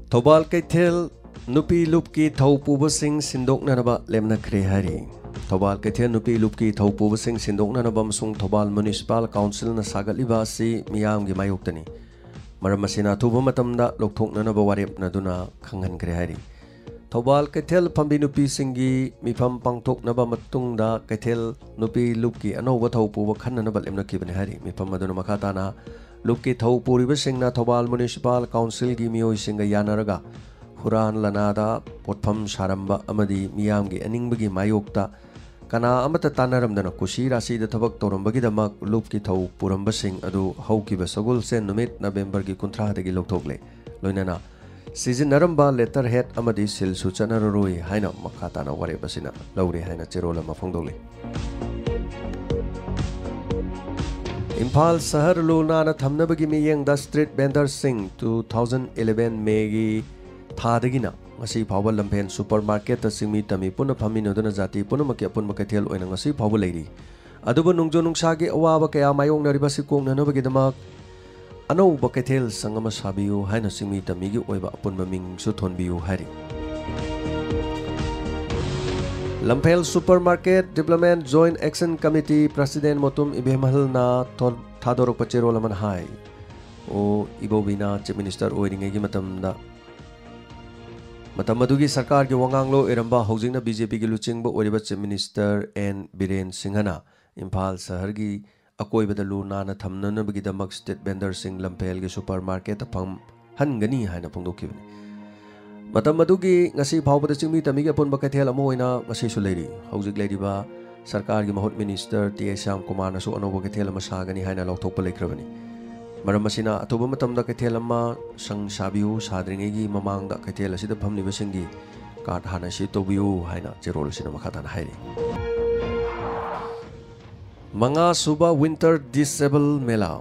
ꯊꯧꯕꯥꯜ ꯀꯩꯊꯦꯜ ꯅꯨꯄꯤ ꯂꯨꯞꯀꯤ ꯊꯧ ꯄꯨꯕꯁꯤꯡ ꯁꯤꯟꯗꯣꯛꯅꯅꯕ ꯂꯦꯞꯅꯈ꯭ꯔꯦ ꯍꯥꯏꯔꯤ꯫ ꯊꯧꯕꯥꯜ ꯀꯩꯊꯦꯜ ꯅꯨꯄꯤ ꯂꯨꯞꯀꯤ ꯊꯧ ꯄꯨꯕꯁꯤꯡ ꯁꯤꯟꯗꯣꯛꯅꯅꯕ ꯑꯃꯁꯨꯡ ꯊꯧꯕꯥꯜ Municipal Council ꯅ ꯁꯥꯒꯠꯂꯤꯕ ꯑꯁꯤ ꯃꯤꯌꯥꯝꯒꯤ ꯃꯥꯌꯣꯛꯇꯅꯤ꯫ ꯃꯔꯝ ꯑꯁꯤꯅ ꯑꯊꯨꯕ ꯃꯇꯝꯗ ꯂꯧꯊꯣꯛꯅꯅꯕ ꯋꯥꯔꯦꯞꯅꯗꯨꯅ ꯈꯪꯍꯟꯈ꯭ꯔꯦ ꯍꯥꯏꯔꯤ꯫ ꯊꯧꯕꯥꯜ ꯀꯩꯊꯦꯜ ꯐꯝꯕꯤ ꯅꯨꯄꯤꯁꯤꯡꯒꯤ ꯃꯤꯐꯝ ꯄꯥꯡꯊꯣꯛꯅꯕ ꯃꯇꯨꯡꯗ ꯀꯩꯊꯦꯜ ꯅꯨꯄꯤ ꯂꯨꯞꯀꯤ ꯑꯅꯧꯕ ꯊꯧ ꯄꯨꯕ ꯈꯟꯅꯅꯕ ꯂꯦꯞꯅꯈꯤꯕꯅꯤ ꯍꯥꯏꯔꯤ꯫ ꯃꯤꯐꯝ ꯑꯗꯨꯅ ꯃꯈꯥ ꯇꯥꯅ ꯂꯨꯞꯀꯤ ꯊꯧ ꯄꯨꯔꯤꯕꯁꯤꯡꯅ ꯊꯧꯕꯥꯜ Municipal Council ꯒꯤ ꯃꯤꯑꯣꯏꯁꯤꯡꯒ ꯌꯥꯅꯔꯒ ꯍꯨꯔꯥꯟ ꯂꯅꯥꯗ ꯄꯣꯠꯐꯝ ꯁꯥꯔꯝꯕ ꯑꯃꯗꯤ ꯃꯤꯌꯥꯝꯒꯤ ꯑꯅꯤꯡꯕꯒꯤ ꯃꯥꯌꯣꯛꯇ ꯀꯅꯥ ꯑꯃꯠꯇ ꯇꯥꯟꯅꯔꯝꯗꯅ ꯀꯨꯁꯤ ꯔꯥꯁꯤꯗ ꯊꯕꯛ ꯇꯧꯔꯝꯕꯒꯤꯗꯃꯛ ꯂꯨꯞꯀꯤ ꯊꯧ ꯄꯨꯔꯝꯕꯁꯤꯡ ꯑꯗꯨ ꯍꯧꯈꯤꯕ ꯁꯒꯣꯜꯁꯦꯟ ꯅꯨꯃꯤꯠ November ꯒꯤ ꯀꯨꯟꯊ꯭ꯔꯥꯗꯒꯤ ꯂꯧꯊꯣꯛꯂꯦ꯫ ꯂꯣꯏꯅꯅ ꯁꯤꯖꯤꯟꯅꯔꯝꯕ ꯂꯦꯇꯔ ꯍꯦꯗ ꯑꯃꯗꯤ ꯁꯤꯜꯁꯨ ꯆꯠꯅꯔꯔꯣꯏ ꯍꯥꯏꯅ ꯃꯈꯥ ꯇꯥꯅ ꯋꯥꯔꯦꯞ ꯑꯁꯤꯅ ꯂꯧꯔꯦ ꯍꯥꯏꯅ ꯆꯦꯔꯣꯜ ꯑꯃ ꯐꯣꯡꯗꯣꯛꯂꯤ꯫ ꯏꯝꯐꯥꯜ ꯁꯍꯔ ꯂꯨ ꯅꯥꯟꯅ ꯊꯝꯅꯕꯒꯤ ꯃꯤꯠꯌꯦꯡꯗ ꯁ꯭ꯇ꯭ꯔꯤꯠ ꯚꯦꯟꯗꯔꯁꯤꯡ ꯇꯨ ꯊꯥꯎꯖꯟ ꯏꯂꯦꯚꯦꯟ ꯃꯦꯒꯤ ꯊꯥꯗꯒꯤꯅ ꯉꯁꯤ ꯐꯥꯎꯕ ꯂꯝꯐꯦꯜ ꯁꯨꯄꯔ ꯃꯥꯔꯀꯦꯠꯇ ꯆꯤꯡꯃꯤ ꯇꯝꯃꯤ ꯄꯨꯟꯅ ꯐꯝꯃꯤꯟꯅꯗꯨꯅ ꯖꯥꯇꯤ ꯄꯨꯝꯅꯃꯛꯀꯤ ꯑꯄꯨꯟꯕ ꯀꯩꯊꯦꯜ ꯑꯣꯏꯅ ꯉꯁꯤ ꯐꯥꯎꯕ ꯂꯩꯔꯤ꯫ ꯑꯗꯨꯕꯨ ꯅꯣꯡꯖꯨ ꯅꯨꯡꯁꯥꯒꯤ ꯑꯋꯥꯕ ꯀꯌꯥ ꯃꯥꯌꯣꯛꯅꯔꯤꯕ ꯑꯁꯤ ꯀꯣꯛꯅꯅꯕꯒꯤꯗꯃꯛ ꯑꯅꯧꯕ ꯀꯩꯊꯦꯜ ꯁꯪ ꯑꯃ ꯁꯥꯕꯤꯌꯨ ꯍꯥꯏꯅ ꯆꯤꯡꯃꯤ ꯇꯝꯃꯤꯒꯤ ꯑꯣꯏꯕ ꯑꯄꯨꯟꯕ ꯃꯤꯡꯁꯨ ꯊꯣꯟꯕꯤꯌꯨ ꯍꯥꯏꯔꯤ꯫ Lamphel super market development joint action committee president Motum ꯏꯕꯦꯝꯍꯜꯅ ꯊꯣ-, ꯊꯥꯗꯣꯔꯛꯄ ꯆꯦꯔꯣꯜ ꯑꯃꯅ ꯍꯥꯏ, ꯑꯣ ꯏꯕꯣꯕꯤꯅ ꯆꯤꯐ ꯃꯤꯅꯤꯁꯇꯔ ꯑꯣꯏꯔꯤꯉꯩꯒꯤ ꯃꯇꯝꯗ, ꯃꯇꯝ ꯑꯗꯨꯒꯤ ꯁꯔꯀꯥꯔꯒꯤ ꯋꯥꯉꯥꯡꯂꯣꯏ ꯑꯣꯏꯔꯝꯕ, ꯍꯧꯖꯤꯛꯅ ꯕꯤ ꯖꯦ ꯄꯤꯒꯤ ꯂꯨꯆꯤꯡꯕ ꯑꯣꯏꯔꯤꯕ ꯆꯤꯐ ꯃꯤꯅꯤꯁꯇꯔ ꯑꯦꯟ ꯕꯤꯔꯦꯟ ꯁꯤꯡꯍꯅ ꯏꯝꯐꯥꯜ ꯁꯍꯔꯒꯤ ꯑꯀꯣꯏꯕꯗ ꯂꯨ ꯅꯥꯟꯅ ꯊꯝꯅꯅꯕꯒꯤꯗꯃꯛ ꯁ꯭ꯇ꯭ꯔꯤꯠ ꯚꯦꯟꯗꯔꯁꯤꯡ ꯂꯝꯐꯦꯜꯒꯤ ꯁꯨꯄꯔ ꯃꯥꯔꯀꯦꯠꯇ ꯐꯝꯍꯟꯒꯅꯤ ꯍꯥꯏꯅ ꯐꯣꯡꯗꯣꯛꯈꯤꯕꯅꯤ꯫ ꯃꯇꯝ ꯑꯗꯨꯒꯤ ꯉꯁꯤ ꯐꯥꯎꯕꯗ ꯆꯤꯡꯃꯤ ꯇꯝꯃꯤꯒꯤ ꯑꯄꯨꯟꯕ ꯀꯩꯊꯦꯜ ꯑꯃ ꯑꯣꯏꯅ ꯉꯁꯤꯁꯨ ꯂꯩꯔꯤ꯫ ꯍꯧꯖꯤꯛ ꯂꯩꯔꯤꯕ ꯁꯔꯀꯥꯔꯒꯤ ꯃꯍꯨꯠ ꯃꯤꯅꯤꯁꯇꯔ ꯇꯤ ꯑꯦꯁ ꯁ꯭ꯌꯥꯝ ꯀꯨꯃꯥꯔꯅꯁꯨ ꯑꯅꯧꯕ ꯀꯩꯊꯦꯜ ꯑꯃ ꯁꯥꯒꯅꯤ ꯍꯥꯏꯅ ꯂꯥꯎꯊꯣꯛꯄ ꯂꯩꯈ꯭ꯔꯕꯅꯤ꯫ ꯃꯔꯝ ꯑꯁꯤꯅ ꯑꯊꯨꯕ ꯃꯇꯝꯗ ꯀꯩꯊꯦꯜ ꯑꯃ ꯁꯪ ꯁꯥꯕꯤꯌꯨ, ꯁꯥꯗ꯭ꯔꯤꯉꯩꯒꯤ ꯃꯃꯥꯡꯗ ꯀꯩꯊꯦꯜ ꯑꯁꯤꯗ ꯐꯝꯂꯤꯕꯁꯤꯡꯒꯤ ꯀꯥꯔꯗ ꯍꯥꯟꯅ ꯏꯁꯨ ꯇꯧꯕꯤꯌꯨ ꯍꯥꯏꯅ ꯆꯦꯔꯣꯜ ꯑꯁꯤꯅ ꯃꯈꯥ ꯇꯥꯅ ꯍꯥꯏꯔꯤ꯫ ꯃꯉꯥ ꯁꯨꯕ Winter Disable Mela,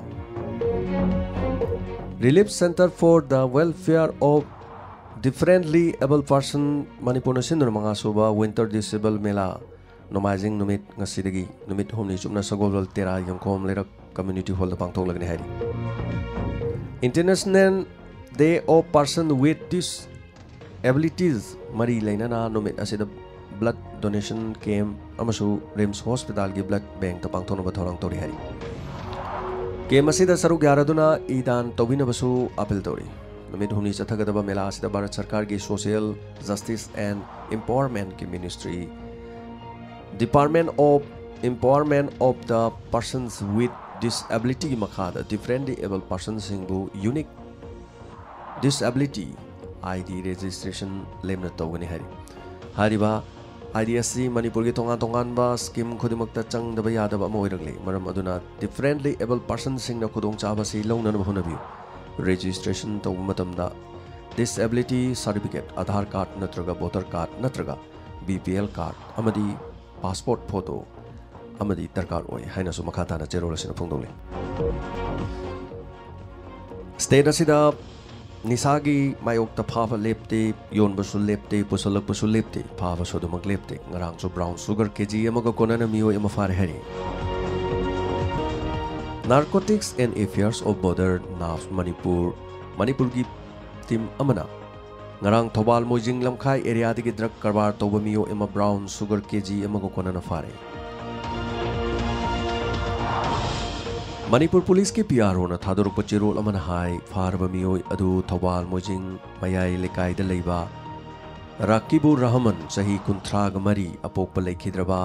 Relief Centre for the Welfare of Differently Abled Person, ꯃꯅꯤꯄꯨꯔꯅ ꯁꯤꯟꯗꯨꯅ ꯃꯉꯥ ꯁꯨꯕ Winter Disable Mela, ꯅꯣꯡꯃꯥꯏꯖꯤꯡ ꯅꯨꯃꯤꯠ ꯉꯁꯤꯗꯒꯤ ꯅꯨꯃꯤꯠ ꯍꯨꯝꯅꯤ ꯆꯨꯞꯅ ꯁꯒꯣꯜꯕꯜ ꯇꯦꯔꯥ ꯌꯦꯡꯈꯣꯝ ꯂꯩꯔꯛ ꯀꯝꯃ꯭ꯌꯨꯅꯤꯇꯤ ꯍꯣꯜꯗ ꯄꯥꯡꯊꯣꯛꯂꯒꯅꯤ ꯍꯥꯏꯔꯤ꯫ International Day of Person with Disabilities ꯃꯔꯤ ꯂꯩꯅꯅ ꯅꯨꯃꯤꯠ ꯑꯁꯤꯗ ꯕ꯭ꯂꯗ ꯗꯣꯅꯦꯁꯟ ꯀꯦꯝꯞ ꯑꯃꯁꯨ ꯔꯤꯝꯁ ꯍꯣꯁꯄꯤꯇꯥꯜꯒꯤ ꯕ꯭ꯂꯗ ꯕꯦꯡꯛꯇ ꯄꯥꯡꯊꯣꯛꯅꯕ ꯊꯧꯔꯥꯡ ꯇꯧꯔꯤ ꯍꯥꯏꯔꯤ꯫ ꯀꯦꯝꯞ ꯑꯁꯤꯗ ꯁꯔꯨꯛ ꯌꯥꯔꯗꯨꯅ ꯏ ꯗꯥꯟ ꯇꯧꯕꯤꯅꯕꯁꯨ ꯑꯥꯄꯤꯜ ꯇꯧꯔꯤ꯫ ꯅꯨꯃꯤꯠ ꯍꯨꯝꯅꯤ ꯆꯠꯊꯒꯗꯕ ꯃꯦꯂꯥ ꯑꯁꯤꯗ ꯚꯥꯔꯠ ꯁꯔꯀꯥꯔꯒꯤ Social Justice and Empowerment ꯀꯤ Ministry, Department of Empowerment of the Persons with Disability ꯒꯤ ꯃꯈꯥꯗ differently abled persons ꯁꯤꯡꯕꯨ unique disability I D registration ꯂꯦꯝꯅ ꯇꯧꯒꯅꯤ ꯍꯥꯏꯔꯤ꯫ ꯍꯥꯏꯔꯤꯕ I D ꯑꯁꯤ ꯃꯅꯤꯄꯨꯔꯒꯤ ꯇꯣꯉꯥꯟ ꯇꯣꯉꯥꯟꯕ ꯁ꯭ꯀꯤꯝ ꯈꯨꯗꯤꯡꯃꯛꯇ ꯆꯪꯗꯕ ꯌꯥꯗꯕ ꯑꯃ ꯑꯣꯏꯔꯛꯂꯤ꯫ ꯃꯔꯝ ꯑꯗꯨꯅ differently abled persons ꯁꯤꯡꯅ ꯈꯨꯗꯣꯡꯆꯥꯕ ꯑꯁꯤ ꯂꯧꯅꯅꯕ ꯍꯣꯠꯅꯕꯤꯌꯨ꯫ ꯔꯦꯖꯤꯁꯇ꯭ꯔꯦꯁꯟ ꯇꯧꯕ ꯃꯇꯝꯗ disability certificate, Aadhaar card ꯅꯠꯇ꯭ꯔꯒ voter card ꯅꯠꯇ꯭ꯔꯒ B P L card ꯑꯃꯗꯤ passport photo ꯑꯃꯗꯤ ꯗꯔꯀꯥꯔ ꯑꯣꯏ ꯍꯥꯏꯅꯁꯨ ꯃꯈꯥ ꯇꯥꯅ ꯆꯦꯔꯣꯜ ꯑꯁꯤꯅ ꯐꯣꯡꯗꯣꯛꯂꯤ꯫ State ꯑꯁꯤꯗ ꯅꯤꯁꯥꯒꯤ ꯃꯥꯌꯣꯛꯇ ꯐꯥꯕ ꯂꯦꯞꯇꯦ, ꯌꯣꯟꯕꯁꯨ ꯂꯦꯞꯇꯦ, ꯄꯨꯁꯜꯂꯛꯄꯁꯨ ꯂꯦꯞꯇꯦ, ꯐꯥꯕꯁꯨ ꯑꯗꯨꯃꯛ ꯂꯦꯞꯇꯦ꯫ ꯉꯔꯥꯡꯁꯨ brown sugar K G ꯑꯃꯒ ꯀꯣꯟꯅꯅ ꯃꯤꯑꯣꯏ ꯑꯃ ꯐꯥꯔꯦ ꯍꯥꯏꯔꯤ꯫ Narcotics and Affairs of Border, NAPH, Manipur, ꯃꯅꯤꯄꯨꯔꯒꯤ team ꯑꯃꯅ ꯉꯔꯥꯡ ꯊꯧꯕꯥꯜ ꯃꯣꯏꯖꯤꯡ ꯂꯝꯈꯥꯏ areaꯗꯒꯤ drug ꯀꯔꯕꯥꯔ ꯇꯧꯕ ꯃꯤꯑꯣꯏ ꯑꯃ brown sugar K G ꯑꯃꯒ ꯀꯣꯟꯅꯅ ꯐꯥꯔꯦ꯫ ꯃꯅꯤꯄꯨꯔ ꯄꯨꯂꯤꯁꯀꯤ P R Oꯅ ꯊꯥꯗꯣꯔꯛꯄ ꯆꯦꯔꯣꯜ ꯑꯃꯅ ꯍꯥꯏ, ꯐꯥꯔꯕ ꯃꯤꯑꯣꯏ ꯑꯗꯨ ꯊꯧꯕꯥꯜ ꯃꯣꯏꯖꯤꯡ ꯃꯌꯥꯏ ꯂꯩꯀꯥꯏꯗ ꯂꯩꯕ ꯔꯥꯀꯤꯕꯨꯔ ꯔꯍꯃꯟ, ꯆꯍꯤ ꯀꯨꯟꯊ꯭ꯔꯥꯒ ꯃꯔꯤ, ꯑꯄꯣꯛꯄ ꯂꯩꯈꯤꯗ꯭ꯔꯕ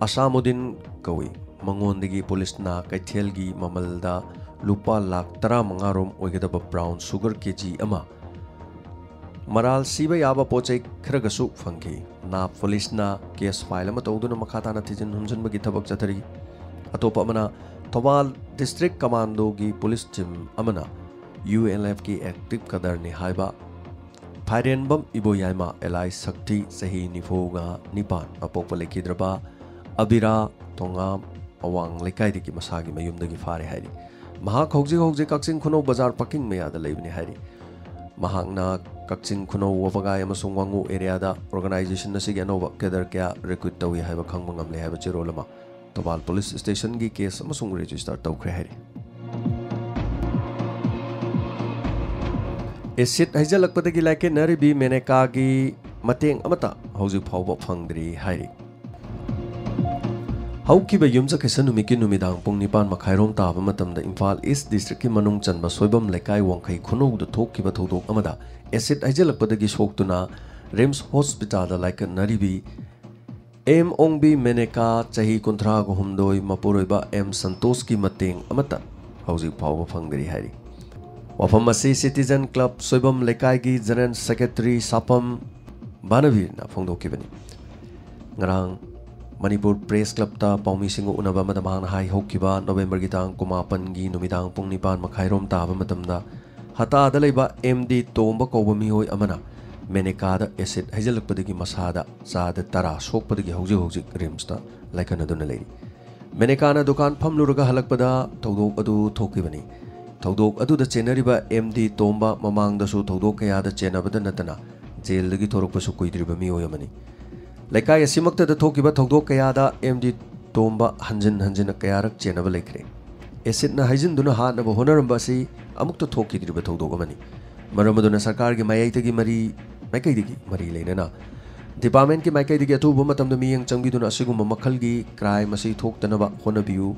ꯑꯁꯥꯃꯨꯗꯤꯟ ꯀꯧꯏ꯫ ꯃꯉꯣꯟꯗꯒꯤ ꯄꯨꯂꯤꯁꯅ ꯀꯩꯊꯦꯜꯒꯤ ꯃꯃꯜꯗ ꯂꯨꯄꯥ ꯂꯥꯈ ꯇꯔꯥꯃꯉꯥ ꯔꯣꯝ ꯑꯣꯏꯒꯗꯕ brown sugar K G ꯑꯃ, ꯃꯔꯥꯜ ꯁꯤꯕ ꯌꯥꯕ ꯄꯣꯠ ꯆꯩ ꯈꯔꯒꯁꯨ ꯐꯪꯈꯤ꯫ NAPH ꯄꯨꯂꯤꯁꯅ case file ꯑꯃ ꯇꯧꯗꯨꯅ ꯃꯈꯥ ꯇꯥꯅ ꯊꯤꯖꯤꯟ ꯍꯨꯝꯖꯤꯟꯕꯒꯤ ꯊꯕꯛ ꯆꯠꯊꯔꯤ꯫ ꯑꯇꯣꯞꯄ ꯑꯃꯅ, ꯊꯧꯕꯥꯜ district commandoꯒꯤ ꯄꯨꯂꯤꯁ team ꯑꯃꯅ ULFꯀꯤ active cadreꯅꯤ ꯍꯥꯏꯕ ꯐꯥꯏꯔꯦꯟꯕꯝ ꯏꯕꯣꯌꯥꯏꯃ alias ꯁꯛꯊꯤ, ꯆꯍꯤ ꯅꯤꯐꯨꯒ ꯅꯤꯄꯥꯟ, ꯑꯄꯣꯛꯄ ꯂꯩꯈꯤꯗ꯭ꯔꯕ ꯑꯕꯤꯔꯥ ꯊꯣꯉꯥꯝ, ꯑꯋꯥꯡ ꯂꯩꯀꯥꯏꯗꯒꯤ ꯃꯁꯥꯒꯤ ꯃꯌꯨꯝꯗꯒꯤ ꯐꯥꯔꯦ ꯍꯥꯏꯔꯤ꯫ ꯃꯍꯥꯛ ꯍꯧꯖꯤꯛ ꯍꯧꯖꯤꯛ ꯀꯛꯆꯤꯡ ꯈꯨꯅꯧ ꯕꯖꯥꯔ parking ꯃꯌꯥꯗ ꯂꯩꯕꯅꯤ ꯍꯥꯏꯔꯤ꯫ ꯃꯍꯥꯛꯅ ꯀꯛꯆꯤꯡ ꯈꯨꯅꯧ, ꯋꯥꯕꯒꯥꯏ ꯑꯃꯁꯨꯡ ꯋꯥꯉꯨ areaꯗ organization ꯑꯁꯤꯒꯤ ꯑꯅꯧꯕ cadre ꯀꯌꯥ recruit ꯇꯧꯏ ꯍꯥꯏꯕ ꯈꯪꯕ ꯉꯝꯂꯦ ꯍꯥꯏꯕ ꯆꯦꯔꯣꯜ ꯑꯃ ꯊꯧꯕꯥꯜ police stationꯒꯤ case ꯑꯃꯁꯨꯡ register ꯇꯧꯈ꯭ꯔꯦ ꯍꯥꯏꯔꯤ꯫ Acid ꯍꯩꯖꯤꯜꯂꯛꯄꯗꯒꯤ ꯂꯥꯏꯀꯠꯅꯔꯤꯕꯤ ꯃꯦꯅꯦꯀꯥꯒꯤ ꯃꯇꯦꯡ ꯑꯃꯠꯇ ꯍꯧꯖꯤꯛ ꯐꯥꯎꯕ ꯐꯪꯗ꯭ꯔꯤ ꯍꯥꯏꯔꯤ꯫ ꯍꯧꯈꯤꯕ ꯌꯨꯝꯁꯀꯩꯁ ꯅꯨꯃꯤꯠꯀꯤ ꯅꯨꯃꯤꯗꯥꯡ ꯄꯨꯡ ꯅꯤꯄꯥꯟ ꯃꯈꯥꯏꯔꯣꯝ ꯇꯥꯕ ꯃꯇꯝꯗ ꯏꯝꯐꯥꯜ East districtꯀꯤ ꯃꯅꯨꯡ ꯆꯟꯕ ꯁꯣꯏꯕꯝ ꯂꯩꯀꯥꯏ ꯋꯥꯡꯈꯩ ꯈꯨꯅꯧꯗ ꯊꯣꯛꯈꯤꯕ ꯊꯧꯗꯣꯛ ꯑꯃꯗ acid ꯍꯩꯖꯤꯜꯂꯛꯄꯗꯒꯤ ꯁꯣꯛꯇꯨꯅ RIMS hospitalꯗ ꯂꯥꯏꯀꯠꯅꯔꯤꯕꯤ ꯑꯦꯝ ꯑꯣꯡꯕꯤ ꯃꯦꯅꯦꯀꯥ, ꯆꯍꯤ ꯀꯨꯟꯊ꯭ꯔꯥꯒ ꯍꯨꯝꯗꯣꯏ, ꯃꯄꯨꯔꯣꯏꯕ ꯑꯦꯝ ꯁꯟꯇꯣꯁꯀꯤ ꯃꯇꯦꯡ ꯑꯃꯠꯇ ꯍꯧꯖꯤꯛ ꯐꯥꯎꯕ ꯐꯪꯗ꯭ꯔꯤ ꯍꯥꯏꯔꯤ꯫ ꯋꯥꯐꯝ ꯑꯁꯤ Citizen Club ꯁꯣꯏꯕꯝ ꯂꯩꯀꯥꯏꯒꯤ General Secretary ꯁꯥꯄꯝ ꯕꯥꯅꯕꯤꯔꯅ ꯐꯣꯡꯗꯣꯛꯈꯤꯕꯅꯤ꯫ ꯉꯔꯥꯡ ꯃꯅꯤꯄꯨꯔ Press Clubꯇ ꯄꯥꯎꯃꯤꯁꯤꯡꯒ ꯎꯅꯕ ꯑꯃꯗ ꯃꯍꯥꯛꯅ ꯍꯥꯏ, ꯍꯧꯈꯤꯕ Novemberꯒꯤ ꯇꯥꯡ ꯀꯨꯟꯃꯥꯄꯟꯒꯤ ꯅꯨꯃꯤꯗꯥꯡ ꯄꯨꯡ ꯅꯤꯄꯥꯟ ꯃꯈꯥꯏꯔꯣꯝ ꯇꯥꯕ ꯃꯇꯝꯗ ꯍꯇꯥꯗ ꯂꯩꯕ ꯑꯦꯝ ꯗꯤ ꯇꯣꯝꯕ ꯀꯧꯕ ꯃꯤꯑꯣꯏ ꯑꯃꯅ ꯃꯦꯅꯦꯀꯥꯗ ꯑꯦꯁꯤꯗ ꯍꯩꯖꯤꯜꯂꯛꯄꯗꯒꯤ ꯃꯁꯥꯗ ꯆꯥꯗ ꯇꯔꯥ ꯁꯣꯛꯄꯗꯒꯤ ꯍꯧꯖꯤꯛ ꯍꯧꯖꯤꯛ ꯔꯤꯝꯁꯇ ꯂꯥꯏꯀꯠꯅꯗꯨꯅ ꯂꯩꯔꯤ꯫ ꯃꯦꯅꯦꯀꯥꯅ ꯗꯨꯀꯥꯟ ꯐꯝꯂꯨꯔꯒ ꯍꯜꯂꯛꯄꯗ ꯊꯧꯗꯣꯛ ꯑꯗꯨ ꯊꯣꯛꯈꯤꯕꯅꯤ꯫ ꯊꯧꯗꯣꯛ ꯑꯗꯨꯗ ꯆꯦꯟꯅꯔꯤꯕ ꯑꯦꯝ ꯗꯤ ꯇꯣꯝꯕ ꯃꯃꯥꯡꯗꯁꯨ ꯊꯧꯗꯣꯛ ꯀꯌꯥꯗ ꯆꯦꯟꯅꯕꯗ ꯅꯠꯇꯅ ꯖꯦꯜꯗꯒꯤ ꯊꯣꯔꯛꯄꯁꯨ ꯀꯨꯏꯗ꯭ꯔꯤꯕ ꯃꯤꯑꯣꯏ ꯑꯃꯅꯤ꯫ ꯂꯩꯀꯥꯏ ꯑꯁꯤꯃꯛꯇꯗ ꯊꯣꯛꯈꯤꯕ ꯊꯧꯗꯣꯛ ꯀꯌꯥꯗ ꯑꯦꯝ ꯗꯤ ꯇꯣꯝꯕ ꯍꯟꯖꯤꯟ ꯍꯟꯖꯤꯟꯅ ꯀꯌꯥꯔꯛ ꯆꯦꯟꯅꯕ ꯂꯩꯈ꯭ꯔꯦ꯫ ꯑꯦꯁꯤꯗꯅ ꯍꯩꯖꯤꯟꯗꯨꯅ ꯍꯥꯠꯅꯕ ꯍꯣꯠꯅꯔꯝꯕ ꯑꯁꯤ ꯑꯃꯨꯛꯇ ꯊꯣꯛꯈꯤꯗ꯭ꯔꯤꯕ ꯊꯧꯗꯣꯛ ꯑꯃꯅꯤ꯫ ꯃꯔꯝ ꯑꯗꯨꯅ ꯁꯔꯀꯥꯔꯒꯤ ꯃꯥꯏꯀꯩꯗꯒꯤ ꯃꯔꯤ, ꯃꯥꯏꯀꯩꯗꯒꯤ ꯃꯔꯤ ꯂꯩꯅꯅ ꯗꯤꯄꯥꯔꯠꯃꯦꯟꯠꯀꯤ ꯃꯥꯏꯀꯩꯗꯒꯤ ꯑꯊꯨꯕ ꯃꯇꯝꯗ ꯃꯤꯠꯌꯦꯡ ꯆꯪꯕꯤꯗꯨꯅ ꯑꯁꯤꯒꯨꯝꯕ ꯃꯈꯜꯒꯤ ꯀ꯭ꯔꯥꯏꯝ ꯑꯁꯤ ꯊꯣꯛꯇꯅꯕ ꯍꯣꯠꯅꯕꯤꯌꯨ꯫